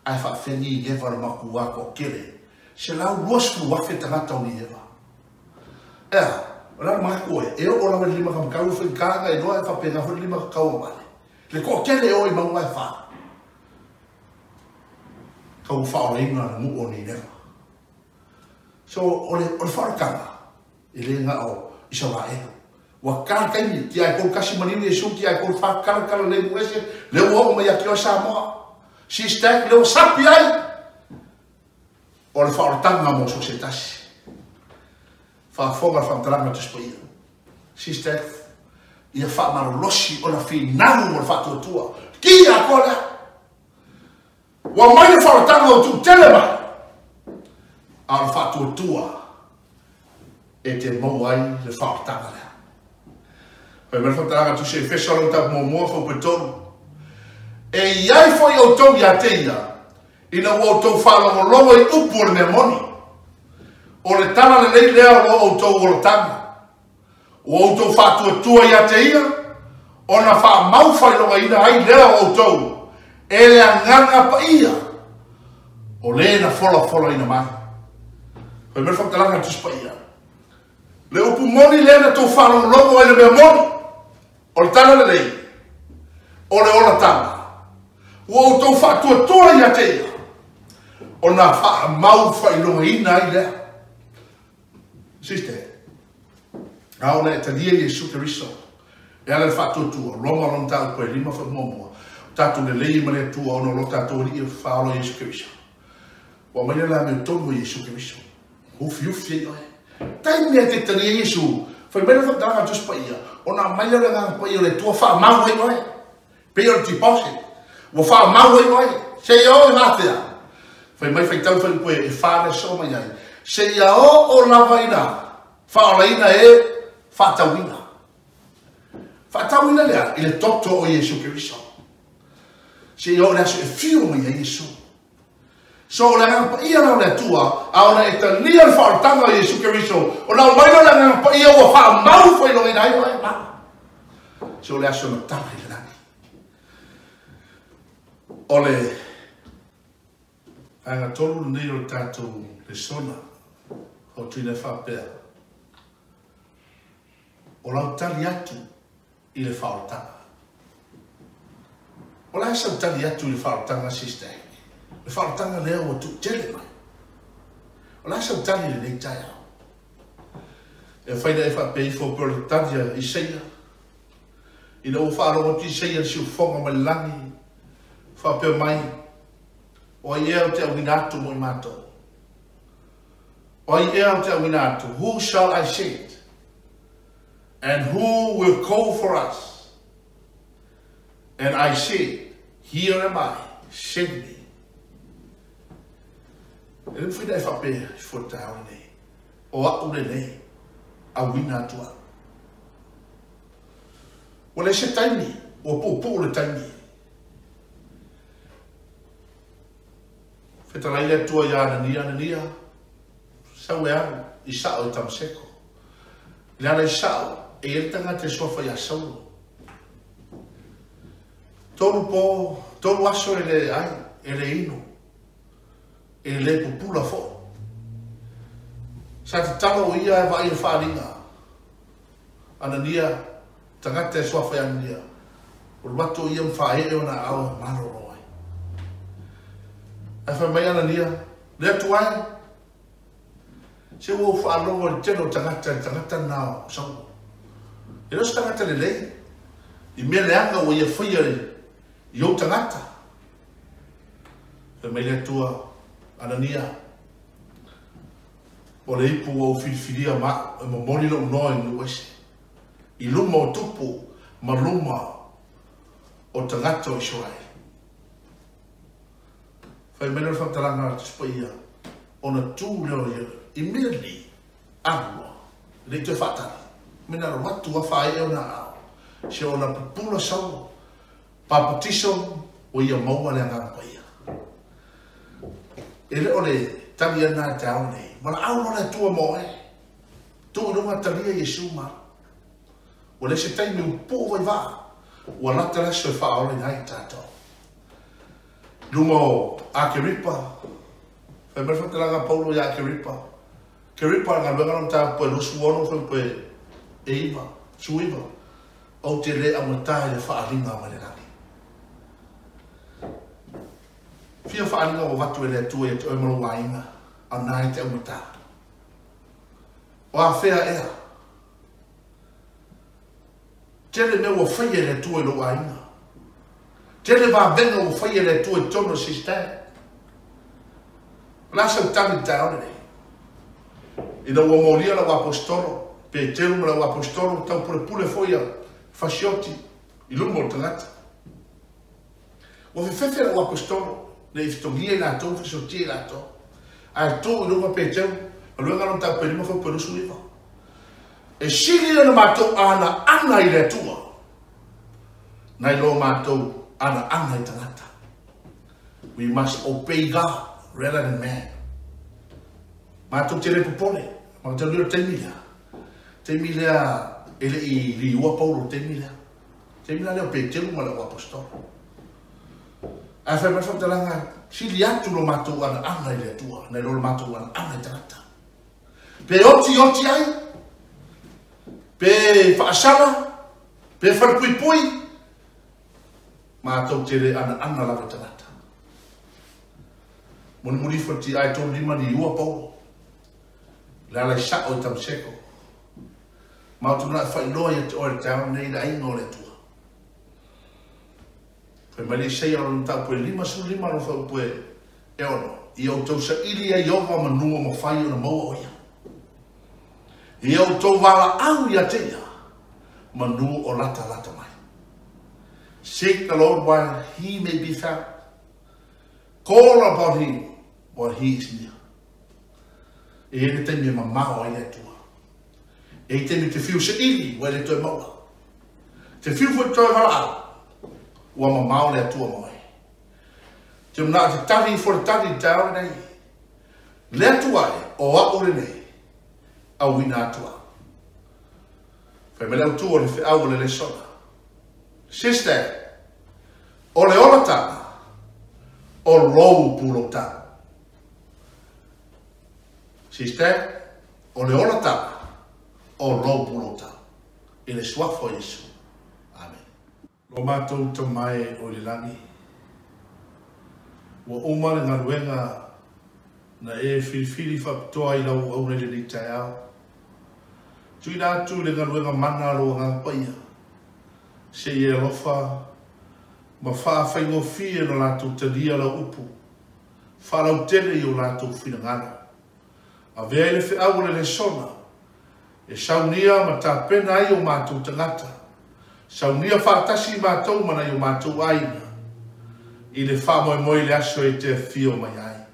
ae faafea ni Eva le makuā toatele, 120,000 tagata o ni Eva. Ea, o le a le manatu oe, e oo lava i le lima kamatau e faigata na iloa e faapena foi le lima tauagavale. Le toatele e oo i mauga e fa. Tau faaolaina le nuu o Nineva. So, o le, o le faaolataga, e le na o Isaraelu. Ua ta le taimi, tia e 31 manini Iesu, tia e 34 tala, tala lelei nuu ese, lea ua oo mai ia te oe Samoa. Sea stack, lea ua sapi ai. O le faaolataga mo so se tasi. Faafofoga le faamatalaga a le Tusi Paia. Sea stack, ia faamalolosi ona finau mo le faatuatua. Ki atoa lea. Ua mai le faaolataga ua tuutele mai, a o le faatuatua e te maua ai le faaolataga lea. Fai mai le faamatalaga Tusi Efeso lona mataupu muamua, fuaiupu e 3. E i ai foi outou ia te ia, ina ua outou faalogologo i upu o le mea moni, o le tala lelei lea o lo outou olataga. Ua outou faatuatua ia te ia, ona faamau faailogaina ai lea o outou e le Agaga Paia o le na folafolaina mai. Fai mai le faamatalaga a le Tusi Paia, Le upu moni lea na tou faalogologo ai le mea moni, o le tala lelei, o le olataga. Ua outou faatuatua ia te ia, ona faamau faailogaina ai lea. Sister, a ona e talia Iesu Keriso e ala i le faatuatua, Roma lona mataupu e 5 foi muamua, o tatou lelei ai ma le Atua ona o lo tatou Alii e faaola Iesu Keriso. Ua aumai lea le amiotonu o Iesu Keriso. Ufiufi ai oe. Taimi e te talia Iesu, fai mai le faamatalaga a le Tusi Paia, ona aumai lea o le Agaga Paia o le Atua faamau ai oe. Pei o le deposit. Ua faamau ai oe. Seia oo i gafea. Fai mai faitau fuaiupu e 4 lea soo mai ai. Seia oo lava ina faaolaina e faatauina. Faatauina lea i le toto o Iesu Keriso. Seia oo le aso e fiu mai ai Iesu. So o le Agaga Paia la o le Atua, a ona e talia le faaolataga o Iesu Keriso, ona aumai lea o le Agaga Paia ua faamau faailogaina ai oe ma. So o le aso na tala i le lagi. O le Vaega tolu lenei o le tatou lesona fautuaina e faapea, O lau tali atu i le faaolataga. O le a sau tali atu i le faaolataga, Sister Amy? Le faaolataga lea ua tuutele mai. O le a sau tali i lenei taeao? E mafai ona e faapea ifo pei o le tali a Isaia. Ina ua faalogo atu Isaia i le siufofoga mai le lagi, faapea mai, O ai ea ou te auina atu mo i matou? O ai ea ou te auina atu? Who shall I send? And who will go for us? And I said, Here am I, send me. E le mafai ona e faapea ifo i le taeao lenei, O a'u lenei, auina atu a'u. Ua leai se taimi, ua puupuu le taimi. Fetalai le Atua iā Anania, Anania, sau e alu i sa'o i Tamaseko. I le ala i sa'o, e i ai le tagata e suafa iā Saulo. Tolu po, tolu aso e le ai, e le inu, e le pupula fo'i. Sa tatalo o ia e vaai i le faaaliga. Anania, tagata e suafa ia Anania, ua alu atu o ia ma faaee ona aao e malolo ai. Ae fai mai Anania, Le Atua e, se ua ou faalogo i le tele o tagata i le tagata lena o Saulo. E le o se tagata lelei, i mea leaga ua ia faia i ou tagata. Fai mai le Atua, Anania, O le ipu ua ou filifilia ma a'u e momoli lo'u noa i nuu ese, i luma o tupu ma luma o tagata o Isaraelu. Fai mai lea o le faamatalaga a le Tusi Paia, ona tu lea o ia, immediately, alu loa, e le i toe faatali, me na alu atu lava faaee ona aao, se ona pupula Saulo, Papatiso, ua ia maua le Agaga Paia. E le o le tali ana i le taeao lenei. Valaau loa le Atua mo oe. Tuu i luga talia Iesu ma alu. Ua leai se taimi ua pupuu vai vaa. Ua lata le aso e faaolaina ai tatou. I luma o Akeripa, fai mai le faamatalaga a Paulo ia Akeripa, Akeripa, galuega lona mataupu e 26 fuaiupu e 9, 19, Ou te le augata i le faaaliga mai le lagi. Fia faaaliga ua avatu e le Atua ia te oe ma lou aiga, a o na e te augata. O afea ea? Tele mea ua faia e le Atua i lou aiga. Tele vavega ua faia e le Atua i totonu o le sister. O le a sau tali i le taeao lenei? Ina ua molia lau aposetolo, Peteru ma lau aposetolo, taupulepule foi a fasioti i luma o le tagata. Ua fefefe lau aposetolo, ne i fetogia i latou ma fasiotia i latou. Ae tu i luga Peteru, galuega lona taupe lima faupe 29. E sili ona matou anaana i le Atua, nai lo matou anaana i tagata. We must obey God rather than man. Matou te le popole, matou te le taimi lea. Taimi lea e le i liua Paulo taimi lea. Taimi la lea o Peteru ma le au apostolo. Ae fai mai le faamatalaga, sili atu lo matou anaana i le Atua, nai lo le matou anaana i tagata. Pe oti oti ai, pe faasala, pe falepuipui, matou te le anaana lava i tagata. Mulimuli ifo le TI 35 liua Paulo, le ala i sa'o i Tamaseko. Ma ou te mana'o e faailoa ia te oe i le taeao lenei i le aiga o le Atua. Fai mai le Isaia o lona mataupu e 55 lona fuaiupu e ono, Ia outou saili ia Ieova manu o mafai ona maua o ia. Ia outou valaau ia te ia, manu o latalata mai. Seek the Lord while he may be found. Call upon him while he is near. E i ai le taimi e mamao ai le Atua. E i ai taimi te whiu saili ua e le toe maua. Te whiu foi te toe valaau, ua mamao le Atua ma oe. Te manao te tali ifo le tali i le taeao lenei. Le Atua e, o a'u lenei, auina atu a'u. Fai mai le autu o le feau o le lesona. Sister, o le olataga, o lou puloutau. Sister, o le olataga o lou pulou i le suafa o Iesu. Amen. Lo matou Tama e o i le lagi, ua uma le galuega na e filifili faapitoa i lau auauna i lenei taeao. Tuuina atu i le galuega mana a lou Agaga Paia, se i e alofa ma faafaigofie ona latou talia lau upu, faalautele i o latou finagalo. Avea i le feau o le lesona, e saunia ma tapena ai o matou tagata, saunia faatasi i matou ma nai o matou aiga, i le faamoemoe i le aso e te afio mai ai.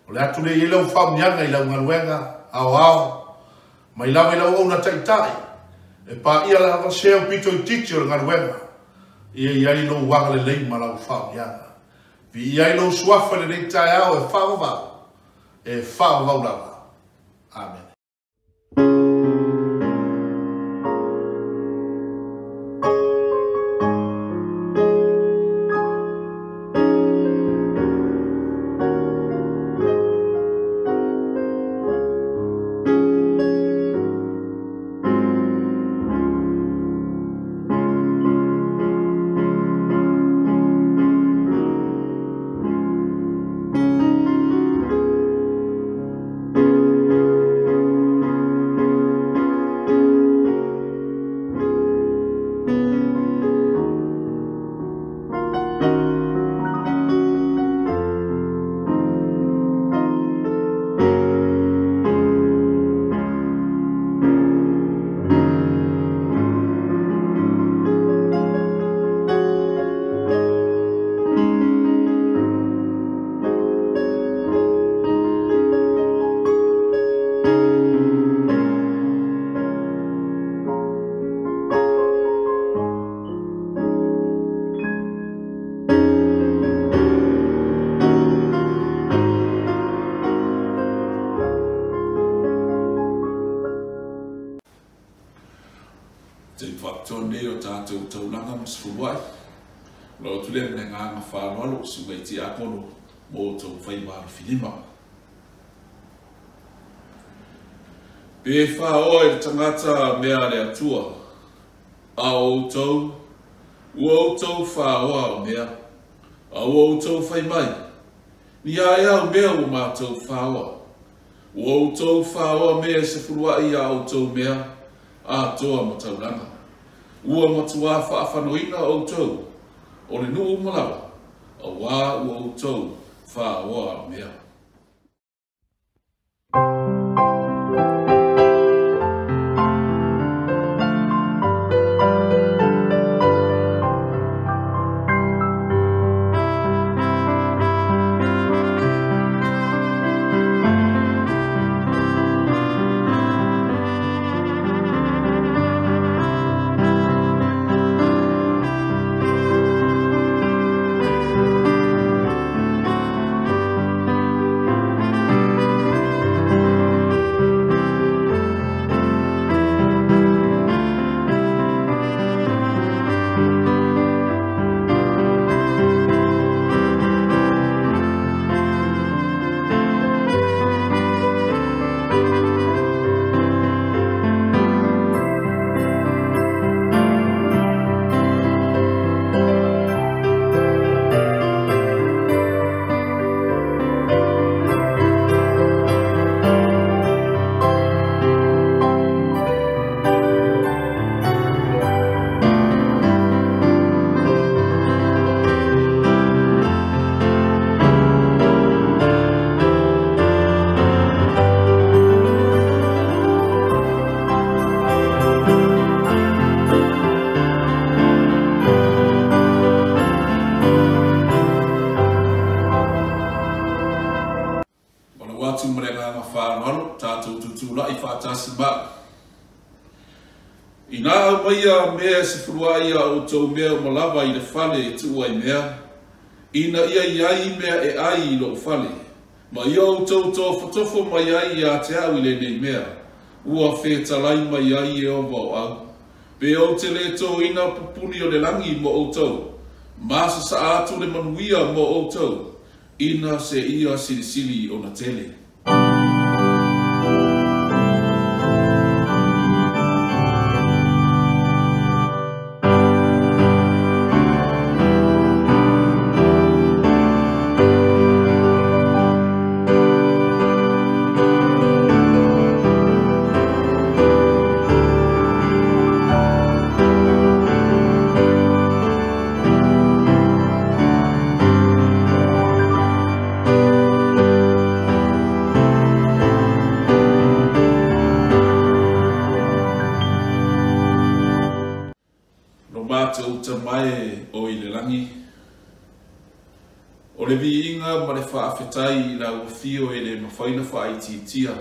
O le atu le i ai lau faamuiaga i lau galuega aoao, mai lava i lau auauna taitai, e paia lava se aupito itiiti o le galuega, ia i ai lou agalelei ma lau faamuiaga. Viia ai lou suafa i lenei taeao e faavavau, e faavavau lava. Amen. Te faapitoa nei o tatou taulaga ma sefuluai. O lau atu lea ma le agaga faaaloalo i susuga i tiakono mo outou faiva alofilima. Pe faoa i le tagata mea a le Atua, a o outou, ua outou faoa au mea, a ua outou fai mai, Ni a ea au mea ua matou faoa? Ua outou faoa mea e sefuluai iā outou mea atoa ma taulaga. Ua matuā faafanoina outou o le nuu uma lava, auā ua outou faoa mea. Malau atu ma le agaga faaaloalo, tatou tutulai faatasi ma au. Inā aumaia mea e sefuluai iā outou mea uma lava i le fale e tuu ai mea, ina ia i ai mea e ai i lou fale, ma ia outou tofotofo mai ai iā te au i lenei mea, ua fetalai mai ai Ieova o au, pe ou te lē tōina pupuni o le lagi mo outou, ma sasaa atu le manuia mo outou, ina seia silisili ona tele. Mātou tamae o i le langi, o le viiga ma le faafetai i lau afio e le mafai ona faaitiitia,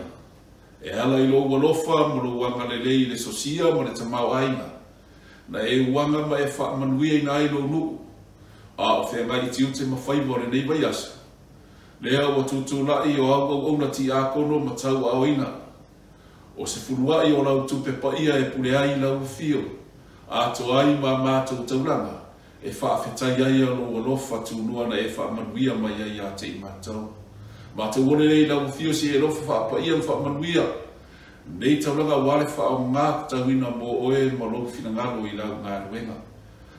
e ala i lou alofa ma lou agalelei i le sosia ma le tamaoaiga, na e uaga ma e faamanuiaina ai lou nuu, a o feagai i tiute ma faiva o lenei vaiaso, lea ua tutulai o au auauna tiakono ma tauaaoina, o se fuluai o lau tupe paia e pule ai i lau afio, atoa ai ma mātou taulaga, e faafetai ai lou alofa tulua na e faamanuia mai ai ia te i mātou. Mātou ole lei lau afio si e alofa faapaia ma faamanuia, nei taulaga ua le faaaoga tatauina mo oe ma lou finagalo i lau galuega.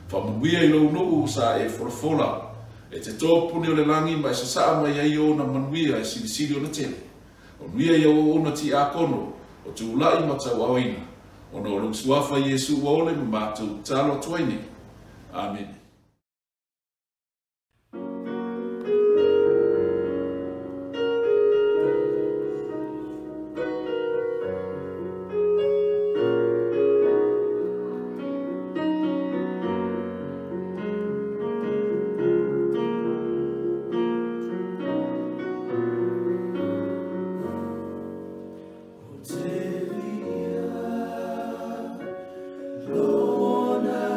Faamanuia i lou nuu sa e folafola, e te tōpune o le langi ma e sasaa mai ai ona manuia e silisili ona tele. Manuia i au auauna tiakono, o tulai ma tauaaoina, ona o lou suafa Iesu ua ole ma mātou tatalo atu ai nei. Amene. Lona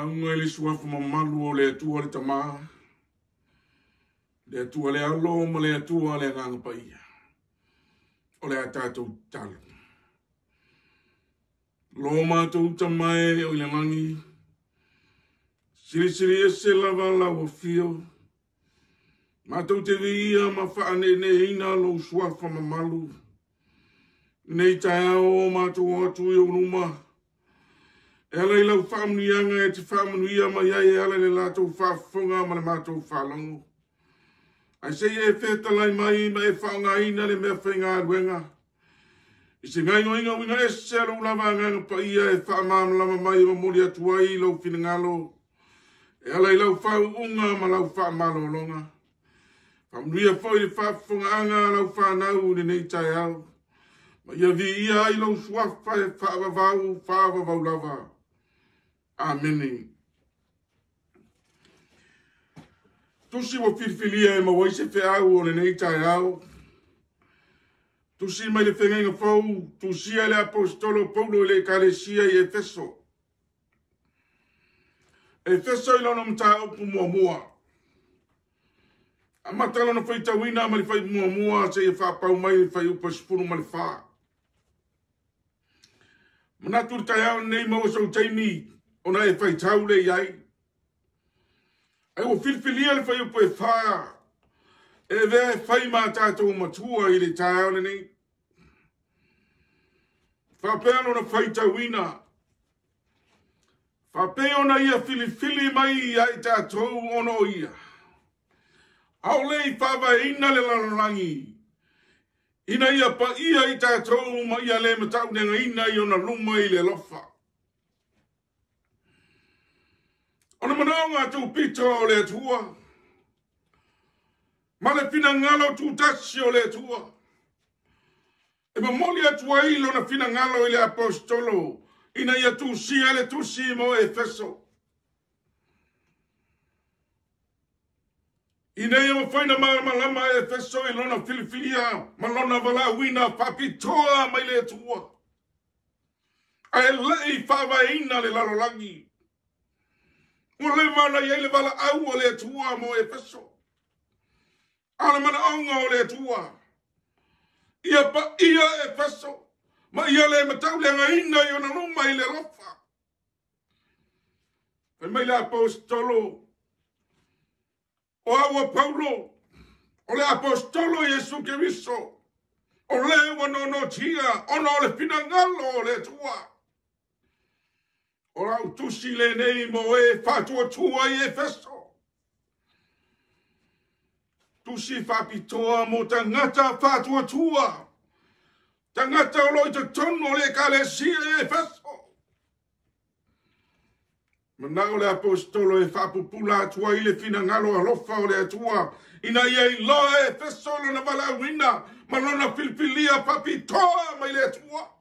Lauga i le suafa mamalu o le Atua le Tama, le Atua le Alo ma le Atua le Agaga Paia. O le a tatou tatalo. Lo matou Tama e o i le lagi, silisili ese lava lau afio, matou te viia ma faaneeneeina lou suafa mamalu. Nei taeao o matou o atu i ou luma, e ala i lau faamanuiaga e te faamanuia mai ai e ala i le latou faafofoga ma le matou faalogo. Ae se i e fetalai mai ma e faaaogaina le mea faigaluega i se gaoioiga uiga ese a lou lava Agaga Paia e faamalamalama mai e momoli atu ai lou finagalo e ala i lau faauuga ma lau faamalologa. Faamanuia foi le faafofogaaga a lau fanau i lenei taeao, ma ia viia ai lou suafa e faavavau, faavavau lava. Amene. Tusi ua filifilia e maua ai se feau o lenei taeao. Tusi mai le Feagaiga Fou, tusia e le Aposetolo Paulo i le Ekalesia i Efeso. Efeso i lona mataupu muamua. Amata lona faitauina ma le fai muamua seia faapau mai le fuaiupu 14. Manatu le taeao lenei maua sou taimi ona e faitau le i ai. Ai ua filifilia le fuaiupu e 4 e avea e fai ma tatou matua i le taeao lenei. Faapea lona faitauina. Faapea ona ia filifili mai ia i tatou ona o ia. Aole i faavaeina le lalolagi, ina ia paia i tatou ma ia le matauleagaina i ona luma i le alofa. O le manaoga tupito o le Atua, ma le finagalo tutasi o le Atua, e momoli atu ai lona finagalo i le Aposetolo, ina ia tusia le tusi mo Efeso. Ina ia mafai na malamalama e Efeso i lona filifilia ma lona valaauina faapitoa mai le Atua, ae le i faavaeina le lalolagi. Ua leva ona i ai le valaau o le Atua mo Efeso. A o le manaoga o le Atua, ia paia Efeso, ma ia le matauleagaina i ona luma i le alofa. Fai mai le Aposetolo, o au o Paulo, o le Aposetolo Iesu Keriso, o le ua nonotia ona o le finagalo o le Atua. O lau tusi lenei mo e faatuatua i Efeso. Tusi faapitoa mo tagata faatuatua, tagata o lo o i totonu o le Ekalesia i Efeso. Manao le Aposetolo e faapupula atu ai le finagalo alofa o le Atua, ina ia iloa e Efeso lona valaauina ma lona filifilia faapitoa mai le Atua.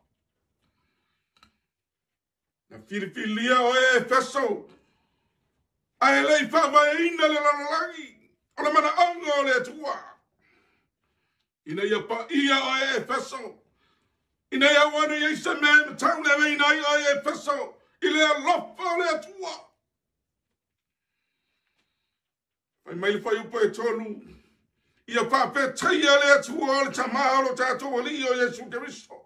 Na filifilia o e Efeso, ae le i faavaeina le lalolagi o le manaoga o le Atua, ina ia paia o e Efeso, ina ia aua ne i ai se mea e matauleagaina ai o e Efeso i le alofa o le Atua. Fai mai le fuaiupu e 3, ia faafetaia le Atua o le Tama o lo tatou Alii o Iesu Keriso.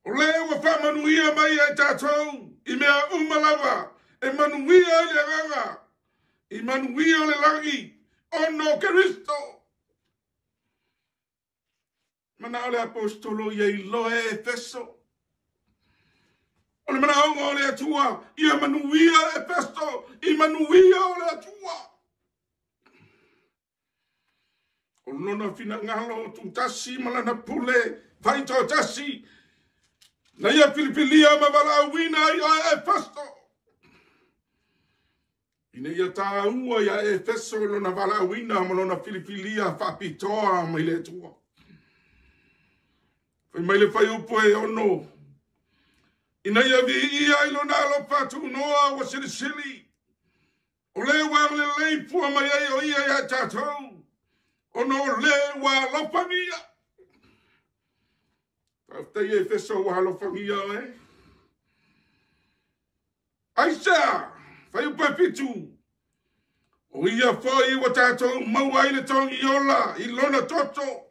O le ua faamanuia mai ai tatou i mea uma lava e manuia ai le agaga, i manuia o le lagi, ona o Keriso. Manao le Aposetolo ia iloa e Efeso. O le manaoga o le Atua, ia manuia Efeso, i manuia o le Atua. O lona finagalo tutasi ma lana pule faitoatasi, na ia filifilia ma valaauina ai a Efeso. Ina ia taua ia Efeso lona valaauina ma lona filifilia faapitoa mai le Atua. Fai mai le fuaiupu e 6, ina ia viia ai lona alofa tunoa ua silisili, o le ua agalelei fua mai ai o ia ia tatou, ona o le ua alofagia. Faafetai Efeso ua alofagia oe. Aisea, fuaiupu e 7, o ia foi ua tatou maua ai le togi ola i lona toto,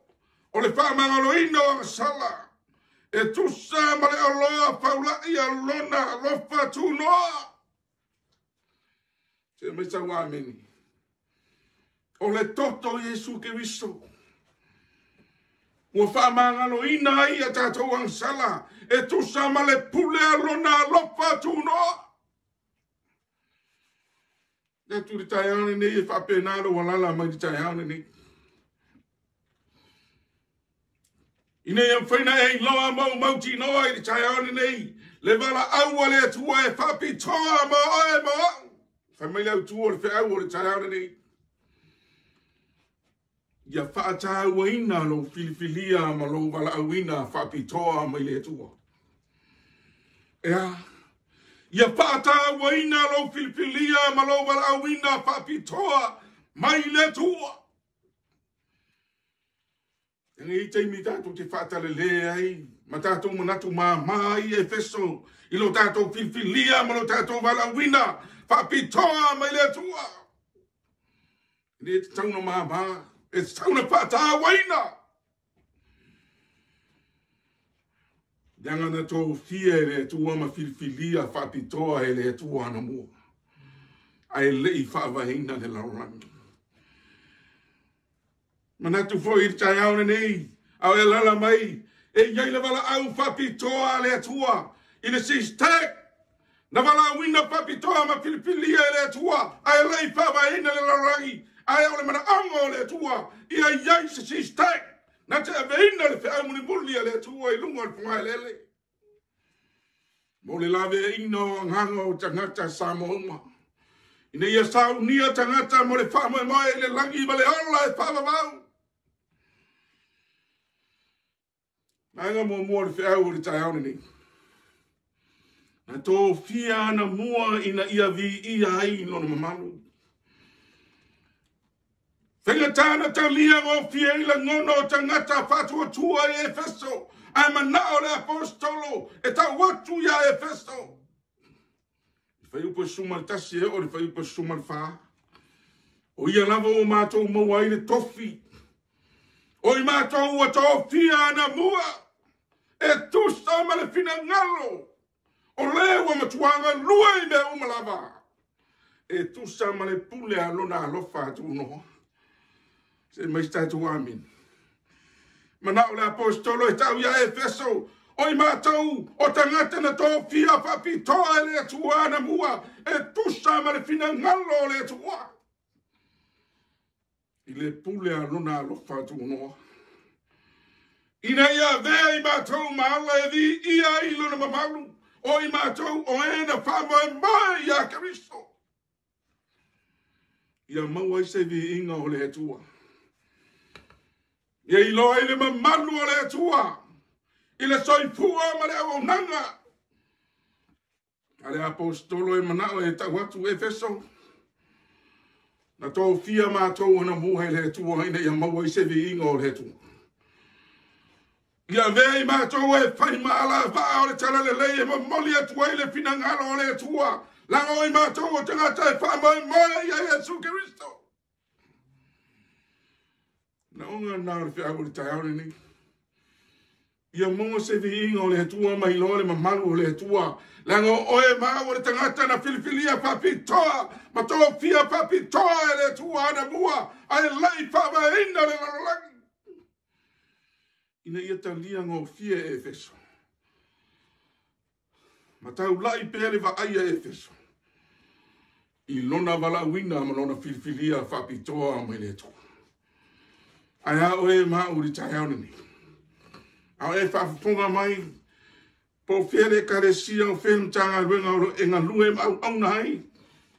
o le faamagaloina o agasala, e tusa ma le oloa faulai a lona alofa tunoa. Se mai sau ameni. O le toto o Iesu Keriso ua faamagaloina ai a tatou agasala, e tusa ma le pule a lona alofa tunoa. Le atu le taeao lenei e faapena lou alala mai le taeao lenei. Ina ia mafai na e iloa ma ou mautinoa i le taeao lenei, le valaau a le Atua e faapitoa ma oe ma au. Fai mai le autu o le feau o le taeao lenei. Ia faatauaina lou filifilia ma lou valaauina faapitoa mai le Atua. Ea, ia faatauaina lou filifilia ma lou valaauina faapitoa mai le Atua. E nei taimi tatou te faatalale ai ma tatou manatu māmā ai Efeso i lo tatou filifilia ma lo tatou valaauina faapitoa mai le Atua. E le tatau na māmā, e tatau na faatauaina. Leaga na tofia e le Atua ma filifilia faapitoa e le Atua anamua, ae le i faavaeina le lalolagi. Manatu foi i le taeao lenei, a o e alala mai, e i ai le valaau faapitoa a le Atua i le SYSTAC, na valaauina faapitoa ma filifilia e le Atua, ae le i faavaeina le lalolagi, ae o le manaoga o le Atua, ia i ai se SYSTAC, na te aveina le feau mulimuli a le Atua i luga o le fogaelele. Mo le laveaiina o agaga o tagata Samoa uma, ina ia saunia tagata mo le faamoemoe i le lagi ma le ola e faavavau. Vaega muamua o le feau o le taeao lenei. Na tofia ana mua ina ia viia ai lona mamalu. Faigata na talia gofie i lagona o tagata faatuatua i Efeso, ae manao le apostolo e tau atu ia Efeso. I fuaiupu e 11 e oo i le fuaiupu e 14. O ia lava ua matou maua ai le tofi. O i matou ua tofia ana mua, e tusa ma le finagalo, o le ua matuaga lua i mea uma lava, e tusa ma le pule a lona alofa tunoa. Se mai se tatou ameni. Manao le apostolo e tau ia Efeso, o i matou o tagata na tofia faapitoa e le Atua ana mua, e tusa ma le finagalo o le Atua. I le pule a lona alofa tunoa. Ina ia avea i matou ma ala e viia ai lona mamalu, o i matou o e na faamoemoe ia Keriso. Ia maua ai se viiga o le Atua. Ia iloa ai le mamalu o le Atua i le soifua ma le auaunaga. A le apostolo e manao e tau atu Efeso, na tofia matou ana mua e le Atua ina ia maua ai se viiga o le Atua. Ia avea i matou e fai ma alavaa o le talalelei e momoli atu ai le finagalo o le Atua, leaga o i matou o tagata e faamoemoe ia Iesu Keriso. Na oga na o le feau o le taeao lenei. Ia maua se viiga o le Atua ma iloa le mamalu o le Atua, leaga o oe ma au o le tagata na filifilia faapitoa ma tofia faapitoa e le Atua ana mua, ae le i faavaeina le lalolagi. Ina ia talia gofie e Efeso. Ma taulai pea le vaai a Efeso i lona valaauina ma lona filifilia faapitoa mai le Atua. Ae a oe ma au i le taeao lenei. A oe faafofoga mai, po o fea le ekalesia o fea le Matagaluega o lo e galue ma auauna ai,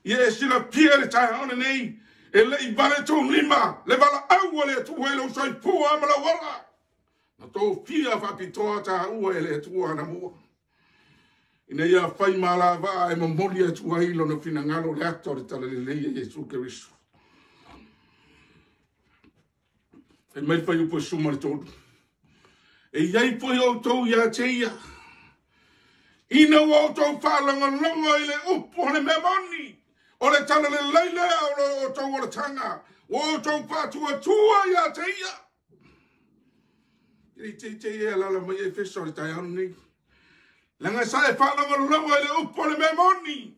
ia e silafia le taeao lenei, e le i vale tou lima le valaau a le Atua i lou soifua ma lou ola. Na tofia faapitoa taua e le Atua ana mua, ina ia fai ma alavaa e momoli atu ai lona finagalo le ata o le talalelei a Iesu Keriso. Fai mai le fuaiupu e 13. E i ai foi outou ia te ia, Ina ua outou faalogologo i le upu o le mea moni, o le talalelei lea o lo outou olataga, ua outou faatuatua ia te ia. E te te e alala mai Efeso o le taeao lenei. Leaga sa e faalogologo i le upu o le mea moni.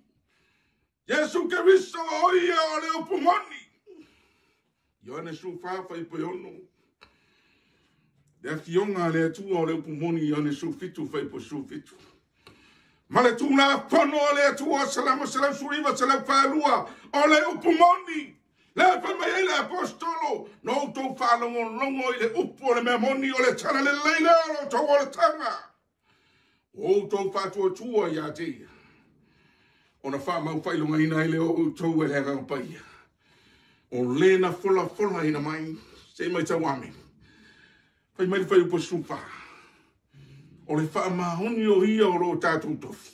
Iesu Keriso o ia o le upu moni. Ioane 14 fuaiupu 6. Le afioga a le Atua o le upu moni, Ioane 17 fuaiupu 17. Ma le Tulafono a le Atua Salamo 119 142 o le upu moni. Le fai mai ai le apostolo, na outou faalogologo i le upu o le mea moni, o le talalelei lea o lo outou olataga. O outou faatuatua ia te ia. Ona faamau faailogaina ai le o outou e le Agaga Paia. O le na folafola ina mai, se i mai tau ame. Fai mai le fuaiupu 14. O le faamaoni o ia o lo tatou tofi.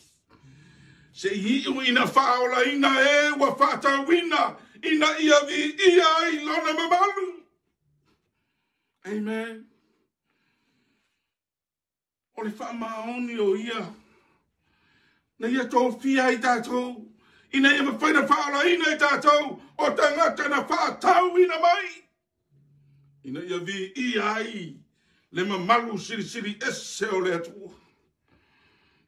Se i iu ina faaolaina e ua faatauina ina ia viia ai lona mamalu. Amen. O le faamaoni o ia na ia tofia ai tatou, ina ia mafai na faaolaina i tatou o tagata na faatauina mai, ina ia viia ai le mamalu silisili ese o le Atua.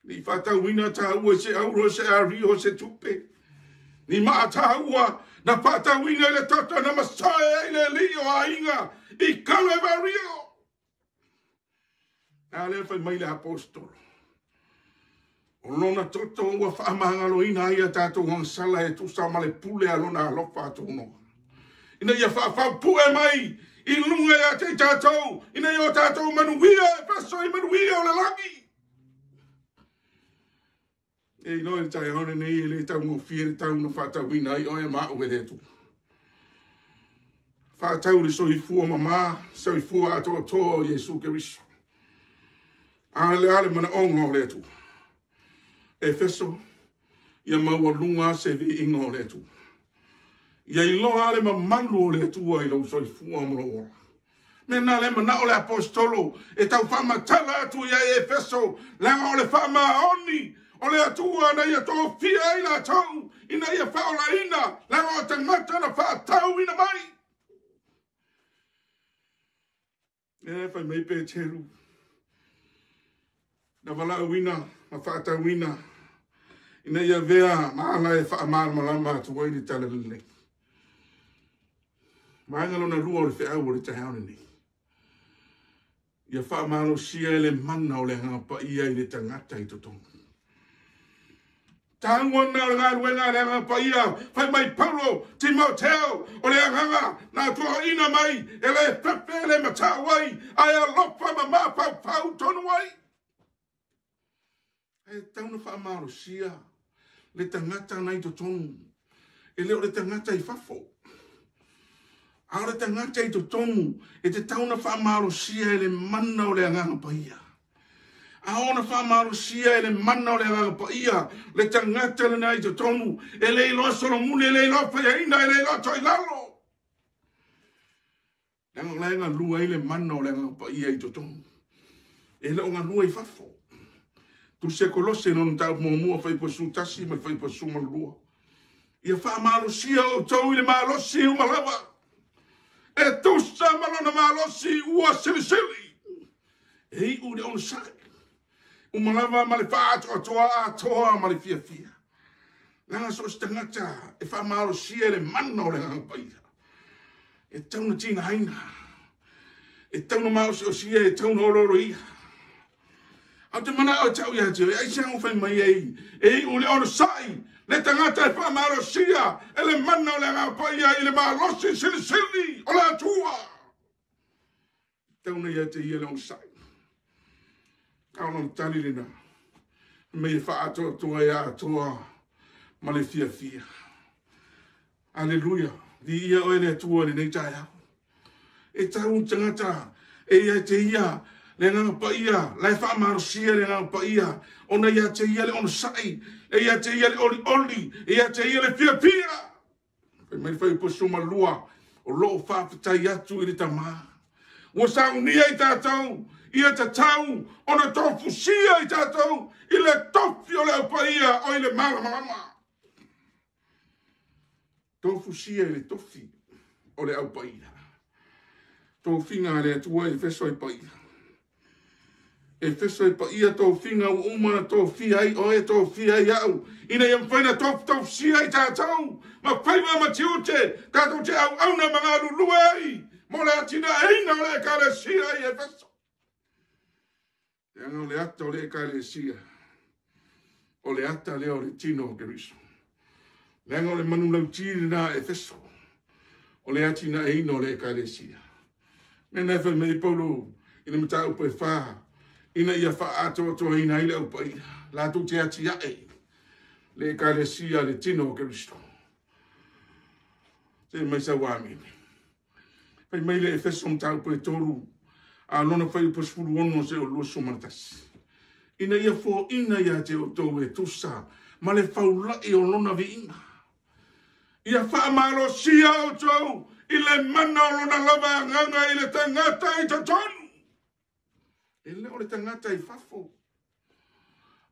Ni faatauina taua i se auro, se ario, se tupe. Ni maa taua na faatauina i le toto na masae ai le alii o aiga i Kalevario. A lea fai mai le apostolo. O lona toto ua faamagaloina ai a tatou agasala e tusa ma le pule a lona alofa atunoa. Ina ia faafaupue mai i luga ia te i tatou, ina ia o tatou manuia e feso i manuia o le lagi. E iloa i le taeao lenei e le taugofie le tau na faatauina ai oe ma au e le Atua. Faatau le soifua mama, soifua atoatoa o Iesu Keriso. A le ale manaoga o le Atua. Efeso, ia maualuga se viiga o le Atua. Ia iloa le mamalu o le Atua i lou soifua ma lou ola. Mena le manao le apostolo e tau faamatala atu ia Efeso, leaga o le faamaoni o le Atua na ia tofia ai latou ina ia faaolaina, leaga o tagata na faatauina mai. E fai mai Peteru, na valaauina ma faatauina ina ia vea ma ala e faamalamalama atu ai le talalelei. Vaega lona lua o le feau o le taeao lenei. Ia faamalosia e le mana o le Agaga Paia i le tagata i totonu. Taua na o le galuega a le Agaga Paia, fai mai Paulo, Timoteo, o le agaga na tuaina mai e le fefe e le matau ai, ae alofa ma mafaufau tonu ai. E tau na faamalosia le tagata na i totonu, e le o le tagata i fafo. A o le tagata i totonu, e te tau na faamalosia e le mana o le Agaga Paia. A ona faamalosia e le mana o le Agaga Paia, le tagata lena i totonu, e le iloa solomuli, e le iloa faiaina, e le iloa toilalo. Leaga o la e galua ai le mana o le Agaga Paia i totonu. E le o galua i fafo. Tusi Kolose lona mataupu muamua fuaiupu 11 ma le fuaiupu 12. Ia faamalosia outou i le malosi uma lava. E tusa ma lona malosi ua silisili. E iu le onosai. Uma lava ma le faatoatoa atoa ma le fiafia. Leaga so o se tagata e faamalosia e le mana o le Agaga Paia. E tau na tigaina. E tau na maosiosia, e tau na ololoia. Au te manao e tau ia te oe, ai se au fai mai ai, e iu le onosai, le tagata e faamalosia e le mana o le Agaga Paia i le malosi silisili o le Atua. Tau na ia te ia le onosai. A o lona tali lena, mei e faatoatoa e atoa ma le fiafia. Aleluia, viia oe le Atua lenei taeao. E tau tagata e ia te ia le Agaga Paia, la e faamalosia le Agaga Paia, ona ia te ia le onosai, e ia te ia le olioli, e ia te ia le fiafia. Fai mai le fuaiupu 12, o loo faafetai atu i le Tamā. Ua saunia i tatou Ia tatau ona tofusia i tatou i le tofi o le aupaia o i le malamalama. Tofusia i le tofi o le aupaia. Tofiga a le Atua Efeso e paia. Efeso e paia tofiga ua uma na tofia ai oe, tofia ai au, ina ia mafai na tofutofusia i tatou ma faiva ma tiute, tatou te auauna ma galulue ai mo le atinaeina o le Ekalesia i Efeso. Leaga o le ata o le Ekalesia, o le ata lea o le tino o Keriso. Leaga o le manulauti lena a Efeso, o le atinaeina o le Ekalesia. Mea na e fai mai Paulo i le mataupu e 4, ina ia faaatoatoaina ai le aupaia, latou te atiae le Ekalesia le tino o Keriso. Se mai sau amene. Fai mai le Efeso mataupu e 3, a lona fai upu 16 se o 21. Ina ia foina ia te outou e tusa ma le faulai o lona viiga. Ia faamalosia outou i le mana o lona lava agaga i le tagata i totonu. E le o le tagata i fafo.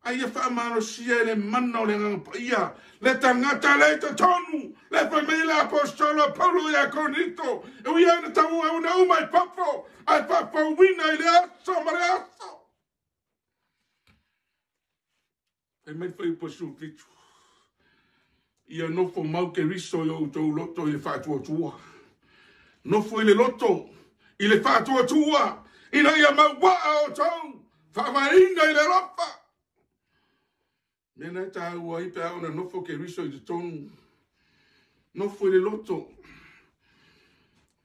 Ai ia faamalosia i le mana o le agaga paia, le tagata le i totonu, le fai mai le apostolo Paulo ia Korinito, e ui ai na tau au na uma i fafo, ai faafouina i le aso ma le aso. Fai mai fai upu 17. Ia nofo mau Keriso i outou loto i le faatuatua. Nofo i le loto, i le faatuatua, ina ia mauaa outou, faavaeina i le alofa. Mea na e tāua ai pe a ona nofo Keriso i totonu. Nofo i le loto.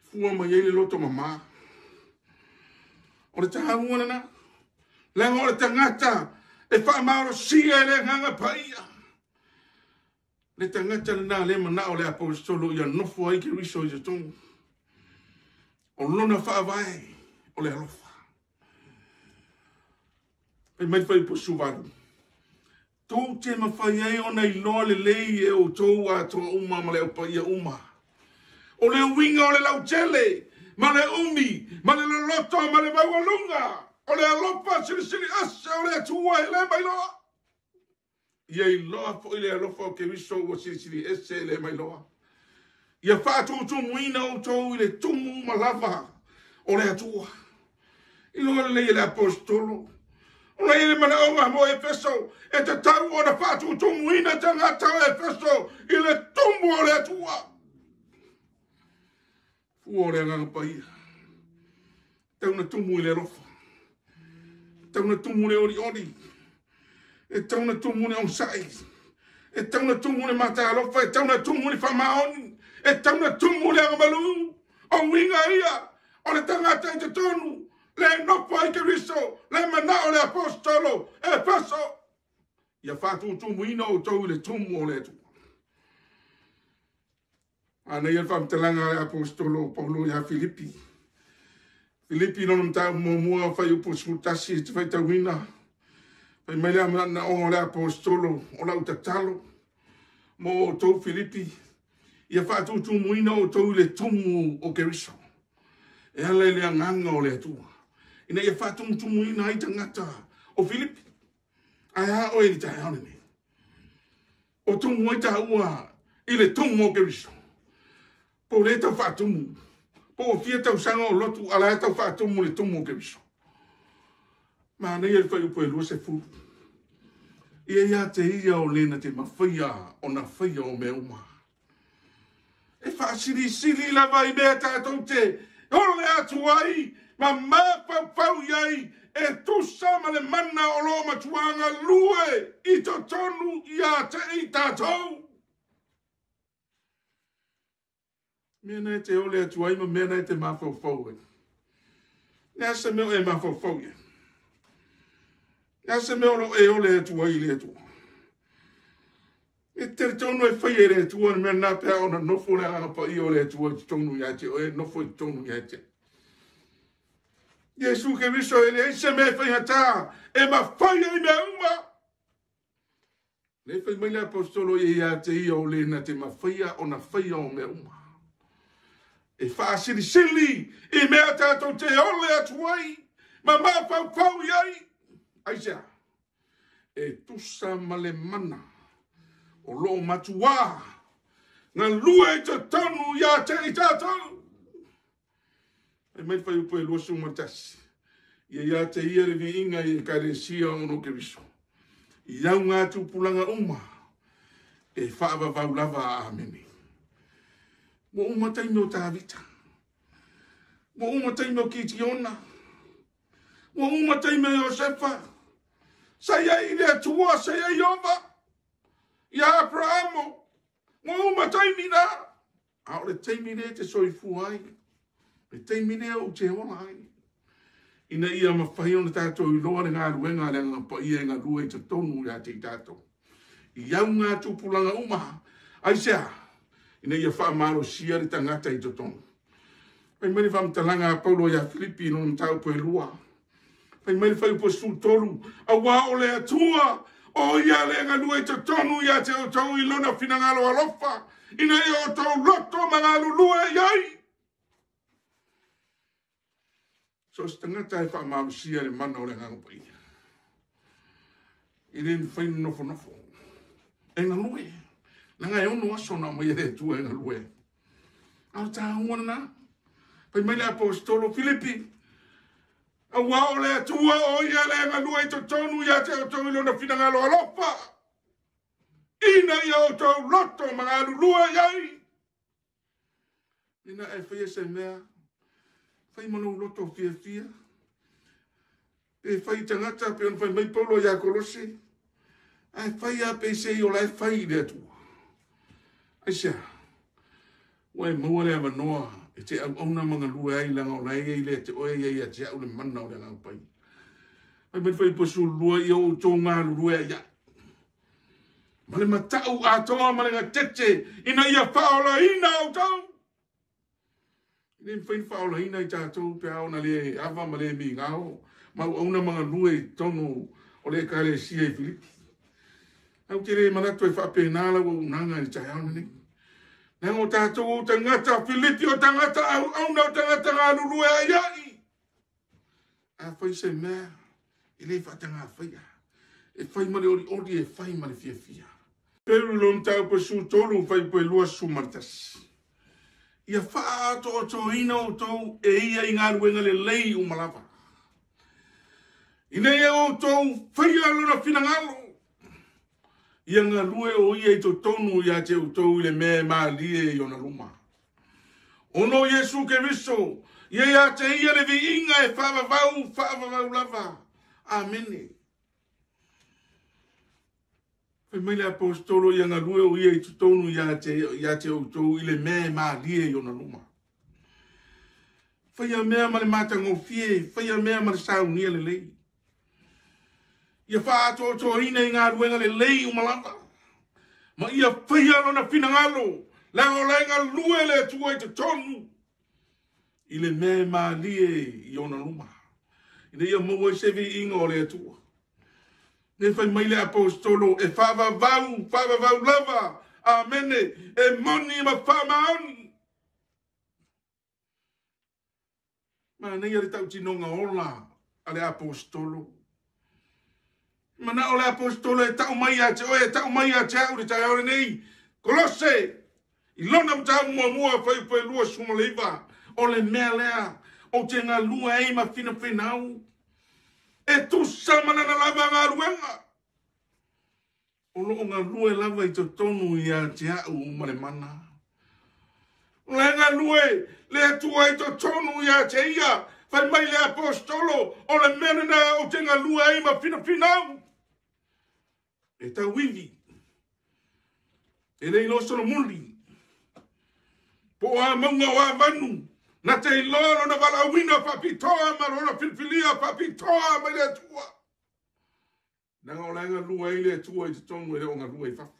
Fua mai ai le loto mamā. O le tāua lena. Leaga o le tagata e faamalosia i le agaga paia. Le tagata lena le manao le apostolo ia nofo ai Keriso i totonu. O lona faavae o le alofa. Fai mai fai upu 18. Tou te mafai ai ona iloa lelei e outou atoa uma ma le aupaia uma. O le uiga o le lautele, ma le umi, ma le loloto, ma le maualuga, o le alofa silisili ese o le Atua e le mailoa. Ia iloa foi le alofa o Keriso ua silisili ese e le mailoa. Ia faatutumuina outou i le tumu uma lava o le Atua. Iloa lelei e le apostolo. O la le manaoga mo Efeso, e tatau ona faatutumuina tagata o Efeso i le tumu o le Atua. Fua o le agaga paia. Tau na tumu i le alofa. Tau na tumu le olioli. E tau na tumu le onosai. E tau na tumu le matalofa. E tau na tumu le faamaoni. E tau na tumu le agamalu. O uiga ia o le tagata i totonu. Le nofo ai Keriso, le manao le apostolo, Efeso. Ia faatutumuina outou i le tumu o le Atua. Ana ia le faamatalaga a le apostolo Paulo ia Filipi. Filipi lona mataupu muamua fai upu 11 te faitauina. Fai mai le manaoga o le apostolo o lau tatalo mo outou Filipi. Ia faatutumuina outou i le tumu o Keriso. E ala i le agaga o le Atua. Ina ia faatumutumuina ai tagata o Filipi. Ae a oe i le taeao lenei. O tumu ai tāua i le tumu o Keriso. Po le tau faatumu. Po o fia tausaga o lotu ala e tau faatumu le tumu o Keriso. Manaia le fai upu e 20. Ia ia te ia o lena te mawhaia o na whaia o mea uma. E faasilisili lava i mea tātou te ole atu ai, ma mafaufau i ai, e tusa ma le mana o lo matuanga lue i totonu ia te i tātou. Mea na e te ole atu ai ma mea na e te mafaufau ai. Le asa mea o e mafaufau ia. Le asa mea o lo e ole atu ai i le Atua. E tere tonu e whai e le Atua, mea nā pea ona nofo le agaga paia o le Atua i totonu ia te oe, nofo i totonu ia te. Iesu Keriso e leai se mea e faigata, e mafai ai mea uma. Le fai mai le apostolo ia ia te ia o lena te mawhaia o na whaia o mea uma. E faasilisili i mea tātou te ole atu ai, ma mafaufau i ai. Aisea? E tusa ma le mana o loo matuā galue i totonu ia te i tatou. Fai mai le fuaiupu e 21. Ia ia te ia le viiga i Ekalesia o ono Keriso. I au ngā tupulaga uma e faavavau lava. Amene. Ua uma taimi o Tavita. Ua uma taimi o Kitiona. Ua uma taimi o Iosefa. Sa i ai le Atua, sa i ai Ieova, ia Aperamo. Ua uma taimi na. A o le taimi lea e te soifua ai, le taimi lea ou te ola ai, ina ia mafai ona tatou iloa le galuega a le Agaga Paia e galue i totonu ia te i tatou. I au ngā tupulaga uma, aisea? Ina ia faamalosia le tagata i totonu. Fai mai le faamatalaga a Paulo ia Filipi i lona mataupu e 2. Fai mai le fuaiupu 13, auā o le Atua, o ia le galue i totonu ia te outou i lona finagalo alofa, ina ia outou loto ma galulue i ai. So o se tagata e faamalosia le mana o le Agaga Paia. E le mafai ona nofonofo. E galue. Leaga e 6 aso na aumaia le Atua e galue. A o taua lena. Fai mai le aposetolo Filipi, auā o le Atua o ia le galue i totonu ia te outou i lona finagalo alofa, ina ia outou loto ma galulue i ai. Ina e faia se mea, fai ma lou loto fiafia. Pe fai tagata, pe ona fai mai Paulo ia Kolose, ae fai a pe se i o la e fai i le Atua. Aisea? Ua e maua le avanoa e te auauna ma galue ai, leaga o la e i ai le te oe ia ia te au le mana o le Agaga Paia. Fai mai le fuaiupu 12, ia outou galulue ai ai. Ma le matau atoa ma le gatete, ina ia faaolaina outou. E le mafai ona faaolaina i tatou pe a ona le ava ma le migao ma auauna ma galue i totonu o le Ekalesia i Filipi. Au te le manatu e faapena lau auaunaga i le taeao lenei. Leaga o tatou o tagata Filipi, o tagata auauna, o tagata galulue ai ai. A fai se mea, e le faatagafaia. E fai ma le olioli, e fai ma le fiafia. Peru i lona mataupu 13, fuaiupu e 21. Ia faaatoatoina outou e ia i galuega lelei uma lava. Ina ia outou faia lona finagalo, ia galue o ia i totonu ia te outou i le mea e malie i ona luma. Ono Iesu Keriso, ia ia te ia le viiga e faavavau, faavavau lava. Amene. Fai mai le aposetolo ia galue o ia i totonu ia te outou i le mea e malie i ona luma. Faia mea ma le matagofie, faia mea ma le saunia lelei. Ia faaatoatoaina i galuega lelei uma lava. Ma ia faia lona finagalo, leaga o la e galue le Atua i totonu i le mea e malie i ona luma. Ina ia maua ai se viiga o le Atua. Ne fai mai le aposetolo e faavavau, faavavau lava. Amene, e moni ma faamaoni. Manaia le tautinoga ola a le aposetolo. Manao le aposetolo e tau mai ia te oe, e tau mai ia te au le taeao lenei. Kolose, i lona mataupu muamua, fuaiupu e 29, o le mea lea ou te galue ai ma finafinau, e tusa ma lana lava galuega. O loo galue lava i totonu ia te au ma le mana. O le galue le Atua i totonu ia te ia, fai mai le aposetolo, o le mea lena ou te galue ai ma finafinau. E tauivi, e le iloa solomuli, po o a mauga o a vanu, na te iloa lona valaauina faapitoa ma lona filifilia faapitoa mai le Atua. Leaga o la e galue ai le Atua i totonu e le o galue i fafo.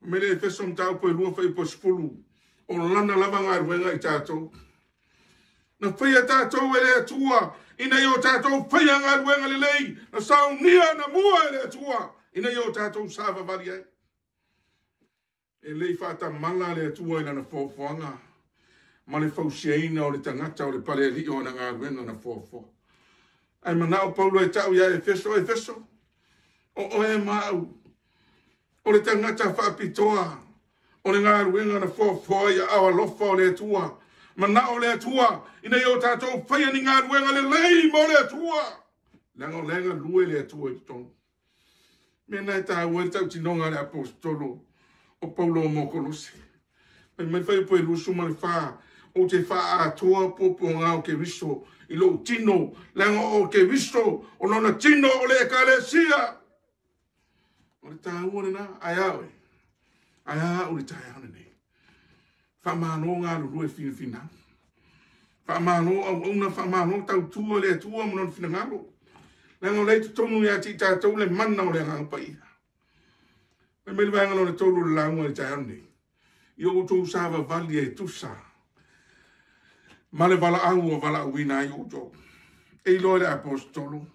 Mai le Efeso mataupu e 2 fuaiupu 10, o lana lava galuega i tatou. Na faia tatou e le Atua, ina ia o tatou faia galuega lelei, na saunia na mua e le Atua, ina ia o tatou savavali ai. E le i faatamala le Atua i lana foafoaga. ma le fausiaina o le tagata o le palealii o ana galuega na foafoa. Ae manao Paulo e ta'u iā Efeso, Efeso, o oe ma a'u o le tagata faapitoa o le galuega na foafoa i aao alofa o le Atua. Manao le Atua ina ia o tatou faia ni galuega lelei mo le Atua, leaga o lea e galue le Atua i totonu. Mea na e taua ai le tautinoga a le aposetolo o Paulo mo Kolose. Fai mai fuaiupu e 24, ou te faaatoa puapuaga o Keriso i lou tino, leaga o Keriso o lona tino o le ekalesia. O le taua lena, ae a oe, ae a au i le taeao lenei. Faamalo galulue finafinau. Faamalo auauna, faamalo tautua le Atua ma lona finagalo. Leaga o lea i totonu ia te i tatou le mana o le Agaga Paia. Fai mai le vaega lona tolu o le lauga i le taeao lenei, i o outou savavali e tusa ma le valaau ua valaauina ai outou. E iloa le aposetolo.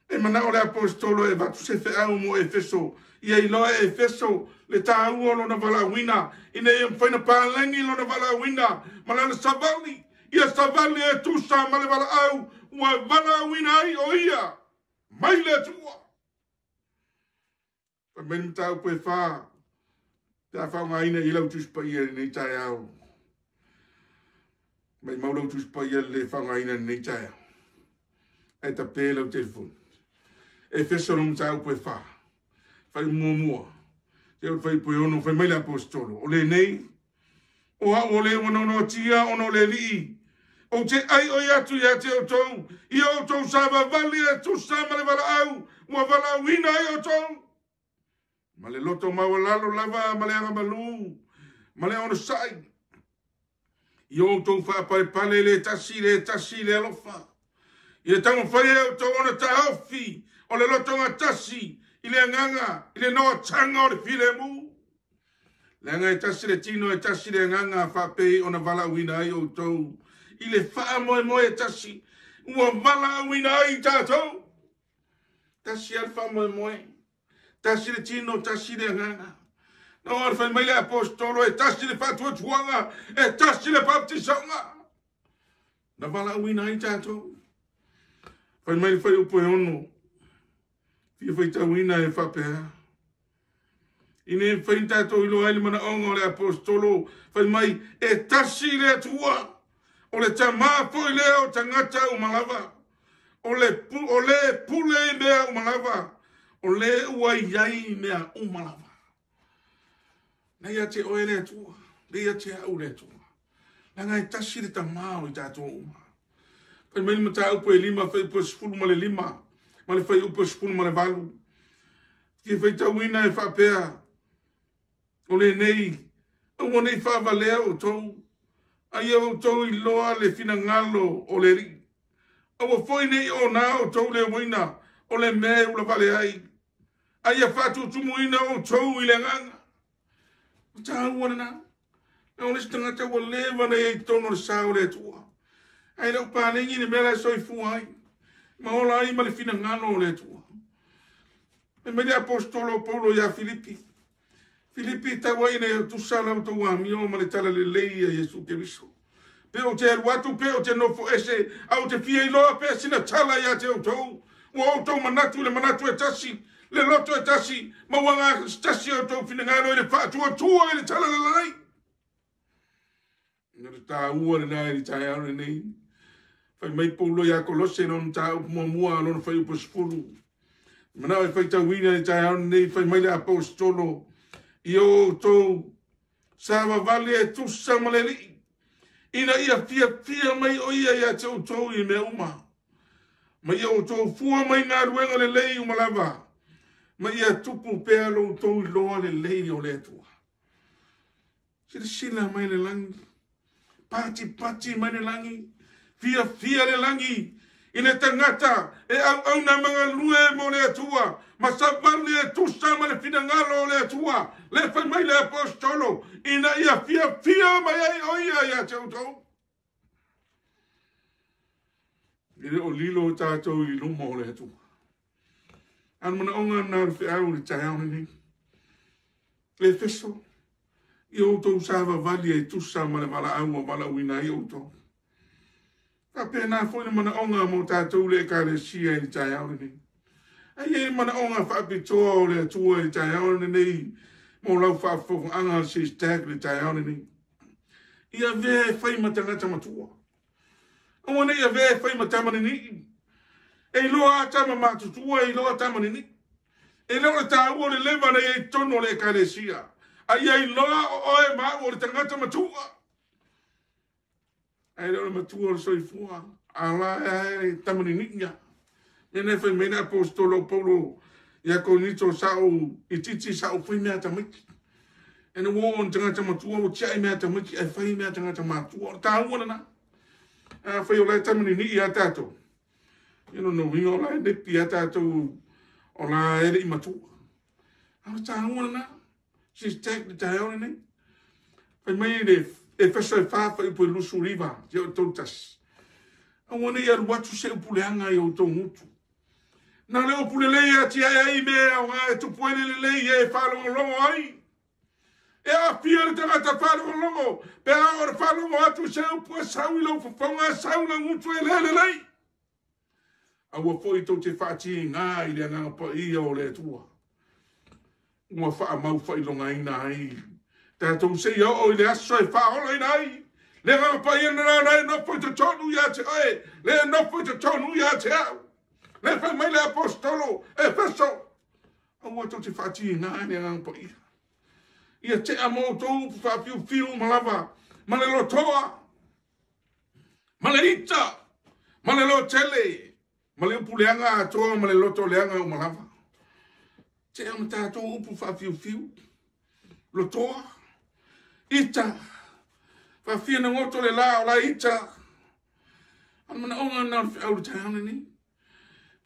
E manao le aposetolo e avatu se feau mo Efeso, ia iloa e Efeso le taua o lona valaauina, ina ia mafai ona palagi lona valaauina ma lana savali, ia savali e tusa ma le valaau ua valaauina ai o ia mai le Atua. Fai mai le mataupu e fa, pe a faaaogaina i lau Tusi Paia i lenei taeao. Maimau lau Tusi Paia le faaaogaina i lenei taeao. Ae tape lau telefoni. Efeso le mataupu e fa. Fai muamua. Te o fai pue ono, fai mai le aposetolo. O lenei, o au o le ua nonoatia ona o le Alii. Ou te ai oi atu ia te outou, ia outou savavali e tusa ma le valaau ua valaauina ai outou. Ma le loto maualalo lava ma le agamalu ma le onosai. Ia outou faapalepale le tasi le tasi le alofa. Ia taumafai e outou ona taofi o le lotoga tasi i le agaga, i le noataga o le filemu. Leaga e tasi le tino, e tasi le agaga, faapei ona valaauina ai outou i le faamoemoe e tasi ua valaauina ai tatou. Tasi lava le faamoemoe, tasi le tino, tasi le agaga. Na o fai mai le aposetolo, e tasi le faatuatuaga, e tasi le baptisaga na valaauina ai tatou. Fai mai le fuaiupu e 6, fia faitauina e faapea. Ina ia mafai ona tatou iloa ai le manaoga o le aposetolo, fai mai, e tasi le Atua, o le Tamā foi lea o tagata uma lava, o le o le pule i mea uma lava, o le ua i ai i mea uma lava. Na ia te oe le Atua, le ia te au le Atua. Leaga e tasi le Tamā o i tatou uma. Fai mai le mataupu e 5, fuaiupu e 15 ma le fuaiupu e 18. Fia faitauina e faapea, o lenei, aua nei faavalea outou, a ia outou iloa le finagalo o le Alii. Aua foi nei ona outou le uaina o le mea e ulavale ai, a ia faatutumuina outou i le agaga. O taua lena. Na o le isi tagata ua leva na i ai totonu o le sa o le Atua. Ae le o palegi le mea la e soifua ai, ma ola ai ma le finagalo o le Atua. Fai mai le aposetolo o Paulo ia Filipi, Filipi, tau ai ina ia tusa la outou amio ma le tala lelei a Iesu Keriso. Pe ou te alu atu, pe ou te nofo ese, a ou te fia iloa pea sina tala ia te outou, ua outou manatu i le manatu e tasi, le loto e tasi, ma ua gatasi outou finagalo i le faatuatua i le tala lelei. Na le taua lena i le taeao lenei. Fai mai Paulo ia Kolose lona mataupu muamua, lona fuaiupu 10. Manao e faitauina i le taeao lenei, fai mai le aposetolo, ia outou savavali e tusa ma le Alii, ina ia fiafia mai o ia ia te outou i mea uma, ma ia outou fua mai galuega lelei uma lava, ma ia tupu pea lo outou iloa lelei o le Atua. Silasila mai le lagi, patipati mai le lagi, fiafia le lagi i le tagata e auauna ma galue mo le Atua, ma savali e tusa ma le finagalo o le Atua, le fai mai le aposetolo, ina ia fiafia mai ai o ia ia te outou. E le o lilo tatou i luma o le Atua. A o le manaoga lena o le feau i le taeao lenei. Efeso, Ia outou savavali e tusa ma le valaau ua valaauina ai outou. Faapena foi le manaoga mo tatou le Ekalesia i le taeao lenei. Ai e manaoga faapitoa o le Atua i le taeao lenei mo lau faafofogaaga a le SISTAC i le taeao lenei. Ia avea e fai ma tagata matua. Aua ne i avea e fai ma tama ninii. E iloa a tama matutua, e iloa tama ninii. E le o le taua o le leva na ia i totonu o le Ekalesia. A ia iloa o oe ma au o le tagata matua. Ae le o le matua o le soifua. A la e tama ninii ia. Mea na e fai mai le apostolo o Paulo ia Korinito sa ou itiiti sa ou fai mea tamaiti. E na ua oo ni tagata matua ua tiai mea tamaiti ae fai mea tagata matua. O le taua lena. A fai o la e tama ninii ia tatou. Ia lona uiga o la e nepi ia tatou o la e le i matua. A o le taua lena. SISTAC le taeao lenei. Fai mai le Efeso e 4 fuaiupu e 29 seia oo i le 31. Aua ne i alu atu se upu leaga i outou gutu. Na o le upu lelei e atiae ai mea e aoga e tupu ai le lelei e faalogologo ai. E aafia le tagata faalogologo pe a o le faalogo atu i se upu e sau i lou fofoga, e sau i lau gutu e le lelei. Aua foi tou te faatiga i le Agaga Paia o le Atua. Ua faamau faailogaina ai tatou seia oo i le aso e faaolaina ai le Agaga Paia lena na e nofo i totonu ia te oe, le nofo i totonu ia te au. Le fai mai le apostolo Efeso, aua tou te faatiga i le Agaga Paia. Ia tea ma outou upu faafiufiu uma lava, ma le lotoa, ma le ita, ma le lotele, ma le upu leaga atoa ma le loto leaga uma lava. Tea ma tatou upu faafiufiu, lotoa, ita, faafia na goto le la o la ita. O le manaoga na o le feau le taeao lenei.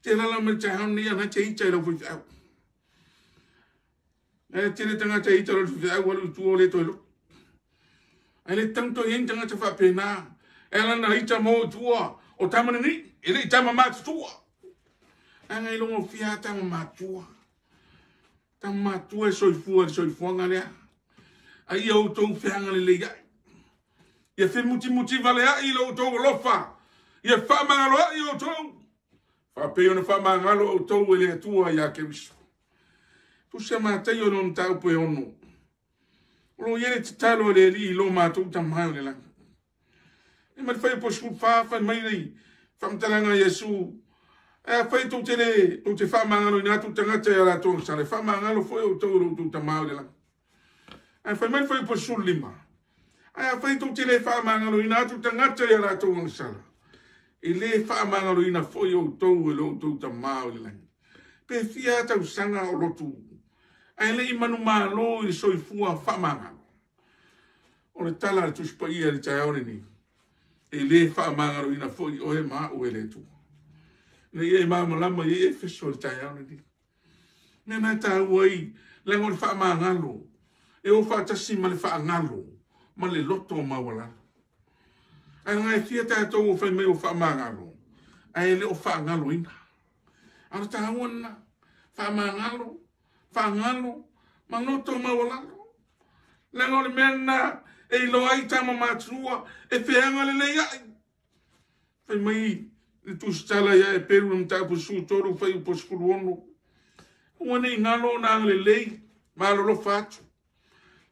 Te lala mai le taeao lenei ana te ita i lau faifeau. E tele tagata ita i lau faifeau alu i tua o le toe loto. Ae le tatau toe i ai ni tagata faapena. E ala na ita mo i tua o tama nini, e le i tama matutua. Aga i longo fia tama matua. Tama matua e soifua le soifuaga lea. A ia outou feaga lelei ai. Ia femutimuti vale ai i lo outou alofa. Ia faamagalo ai outou. Faapei ona faamagalo outou e le Atua ia Keriso. Tusi a Mataio lona mataupu e 6. O lo o i ai le tatalo a le Alii i lo matou Tama o le lagi. E mai le fuaiupu 14 fai mai le faamatalaga a Iesu, ae afai tou te le tou te faamagaloina atu tagata i a latou agasala, e faamagalo foi outou e lo outou Tama o le lagi. Ae fai mai le fuaiupu 15, ae afai tou te le faamagaloina atu tagata i a latou agasala, e le faamagaloina foi outou e lo outou Tama o le lagi. Pe fia tausaga o lotu, ae le i manumalo i le soifua faamagalo. O le tala a le Tusi Paia i le taeao lenei, e le faamagaloina foi oe ma au e le Atua. Ina ia e malamalama i ai Efeso i le taeao lenei. Mea na e taua ai, leaga o le faamagalo, e o faatasi ma le faagalo, ma le loto maualalo. Ae leaga e fia tatou o fai mai o faamagalo, ae le o faagaloina. A o le taua lena, faamagalo, faagalo, ma loto maualalo. Leaga o le mea lena e iloa ai tama matua e feaga lelei ai. Fai mai le tusitala ia Eperu le mataupu 13 fuaiupu 16. Aua ne i galo ona agalelei ma alolofa atu.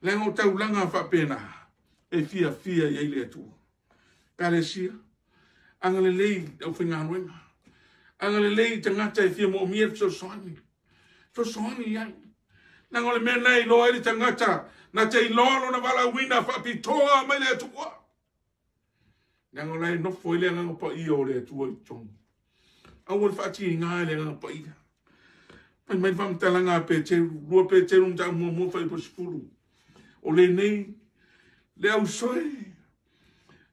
Leaga o taulaga faapena e fiafia i ai le Atua. Ekalesia, agalelei le aufaigaluega. Agalelei tagata e fia moomia le fesoasoani. Fesoasoani i ai. Leaga o le mea lena e iloa ai le tagata na te iloa lona valaauina faapitoa mai le Atua. Leaga o la e nofo ai le Agaga Paia o le Atua i totonu. Aua le faatiga i le Agaga Paia. Fai mai le faamatalaga a Peteru, 2 Peteru mataupu muamua fuaiupu 10. O lenei le ausoe,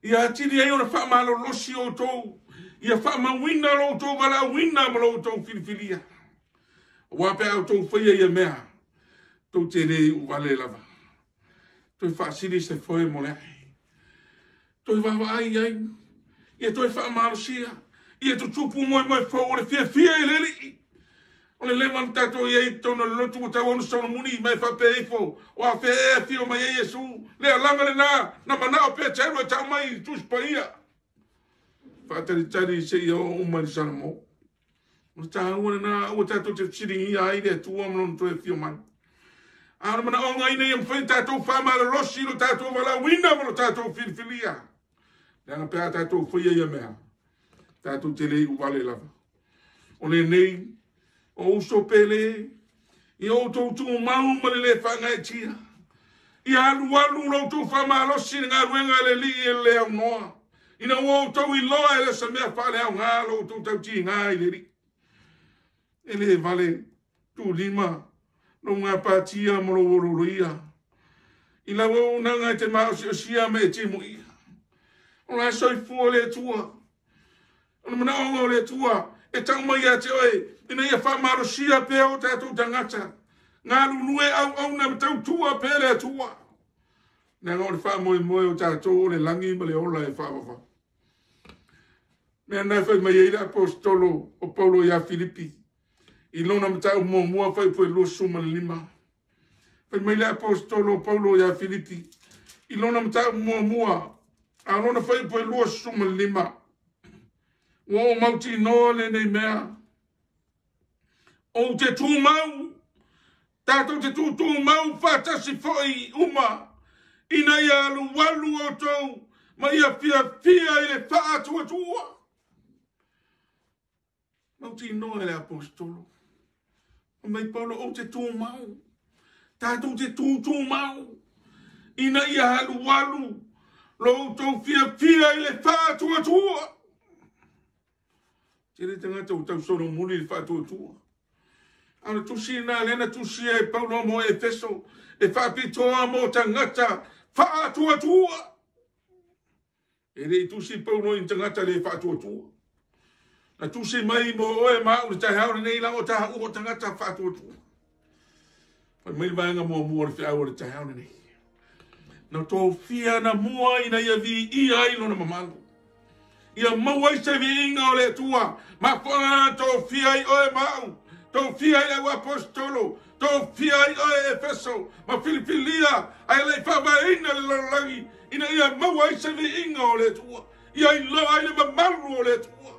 ia atili ai ona faamalolosi outou, ia faamauina lo outou valaauina ma lo outou filifilia. Aua pe a outou faia ia mea, tou te le iu vale lava. Toe faasili se foe mo le ae. Toe vaavaai ai, ia toe faamalosia, ia tutupu moemoe fou o le fiafia i le Alii. O le leva na tatou i ai i totonu o le lotu ua tau ona solomuli ma e faapea ifo, o afea ea e afio mai ai Iesu? Le alaga lena na manao Peteru e tau mai i le Tusi Paia. Faatalitali seia oo uma i le Salamo. O le taua lena, aua tatou te fesiligia ai le Atua ma Lona toe afio mai. A o le manaoga ina ia mafai ona tatou faamalolosi i lo tatou valaauina ma lo tatou filifilia. Leaga pe a tatou faia ia mea, tatou te le iuvale lava. O lenei, o uso pele, ia outou tumau ma le le faagaeetia. Ia alualu lo outou faamalosi i le galuega a le Alii e le aunoa, ina ua outou iloa e le o se mea faaleaoga lo outou tautiga i le Alii. E le vale tulima lou gapatia ma lou olooloia i lau auaunaga e te maosiosia ma e timuia. O la e soifua le Atua. O le manaoga o le Atua e tau mai ia te oe ina ia faamalosia pea o tatou tagata. Galulue auauna ma tautua pea le Atua. Leaga o le faamoemoe o tatou o le lagi ma le ola e faavavau. Mea na e fai mai ai le aposetolo o Paulo ia Filipi i lona mataupu muamua faaipu e 25. Fai mai le aposetolo o Paulo ia Filipi i lona mataupu muamua a lona faaipu e 25. Ua ou mautinoa lenei mea, ou te tumau, tatou te tutumau faatasi foi uma, ina ia alualu outou ma ia fiafia i le faatuatua. Mautinoa e le aposetolo. Fai mai Paulo, ou te tumau, tatou te tutumau, ina ia alualu lo outou fiafia i le faatuatua. Tele tagata ua tausolomuli i le faatuatua. A o le tusi lena lea na tusia e Paulo mo Efeso, e faapitoa mo tagata faatuatua. E le i tusi Paulo i tagata le faatuatua. Na tusi mai mo oe ma au le taeao lenei leaga o taua o tagata faatuatua. Fai mai le vaega muamua o le feau o le taeao lenei. Na tofia na mua ina ia viia ai lona mamalu. Ia maua ai se viiga o le Atua. Mafuaaga na tofia ai oe ma au, tofia ai au aposetolo, tofia ai oe Efeso, ma filifilia ae le i faavaeina le lalolagi, ina ia maua ai se viiga o le Atua. Ia iloa ai le mamalu o le Atua.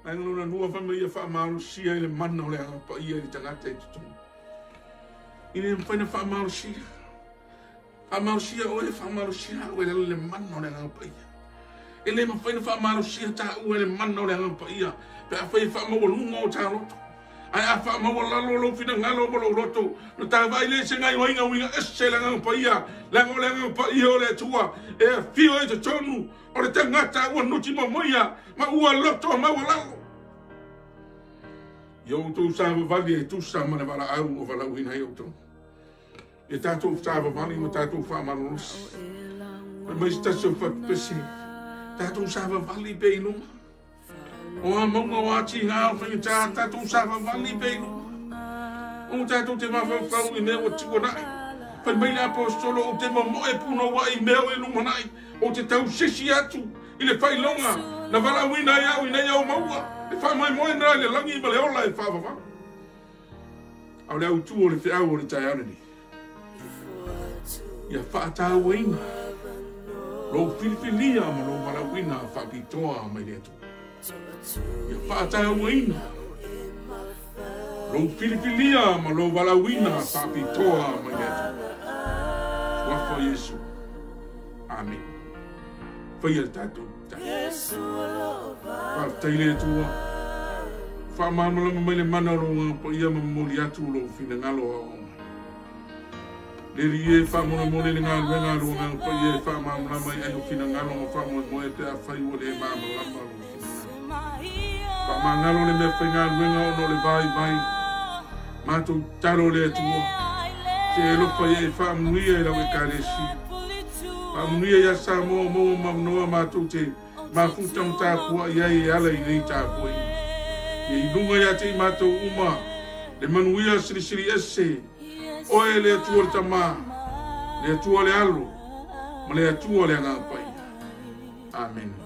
Vaega lona lua, fai mai ia faamalosia i le mana o le Agaga Paia i le tagata i totonu. Ina ia mafai ona faamalosia. Faamalosia oe, faamalosia au e lalo le mana o le Agaga Paia. E le mafai ona faamalosia taua e le mana o le Agaga Paia pe afai e faamaualuga o ta loto. Ae a faamaualalo lou finagalo ma lou loto, na ta vaai lea i se gaioiga uiga ese le Agaga Paia, leaga o le Agaga Paia o le Atua e afio ai i totonu o le tagata ua nuti momoia ma ua loto maualalo. Ia outou savavali e tusa ma le valaau ua valaauina ai outou. Ia tatou savavali ma tatou faamalolosi. Fai mai se tasi o fatupese, tatou savavali pea i luma. O a mauga, o a tiga, o faigata, tatou savavali pea i luma. Aua tatou te mafaufau i mea ua tuanai. Fai mai le aposetolo, ou te momoe punouai i mea o e lumanai, ou te tausisi atu i le faailoga na valaauina ai au ina ia ou maua le faamoemoe na i le lagi ma le ola e faavavau. A o le autu o le feau o le taeao lenei, ia faatauaina lou filifilia ma lou valaauina faapitoa mai le Atua. Ia faatauaina lou filifilia ma lou valaauina faapitoa mai le Atua. Suafa o Iesu. Amene. Faia le tatou tatalo. Faafetai le Atua. Faamalamalama mai le mana o lou Agaga Paia ma momoli atu lou finagalo aoao mai. Le Alii e, faamolemole le galuega a lou Agaga Paia e faamalamalama i ai o finagalo ma faamoemoe pe afai ua le malamalama lou finagalo. Faamagalo le mea faigaluega ona o le vaivai. Matou tatalo le Atua, se e alofa ia e faamanuia i lau Ekalesia. Faamanuia ia Samoa maua ma manoa matou te mafuta ma tapuai ai e ala i nei tapuaiga. Ia i luga ia te i matou uma le manuia silisili ese, oe le Atua le Tama, le Atua le Alo, ma le Atua le Agaga Paia. Amene.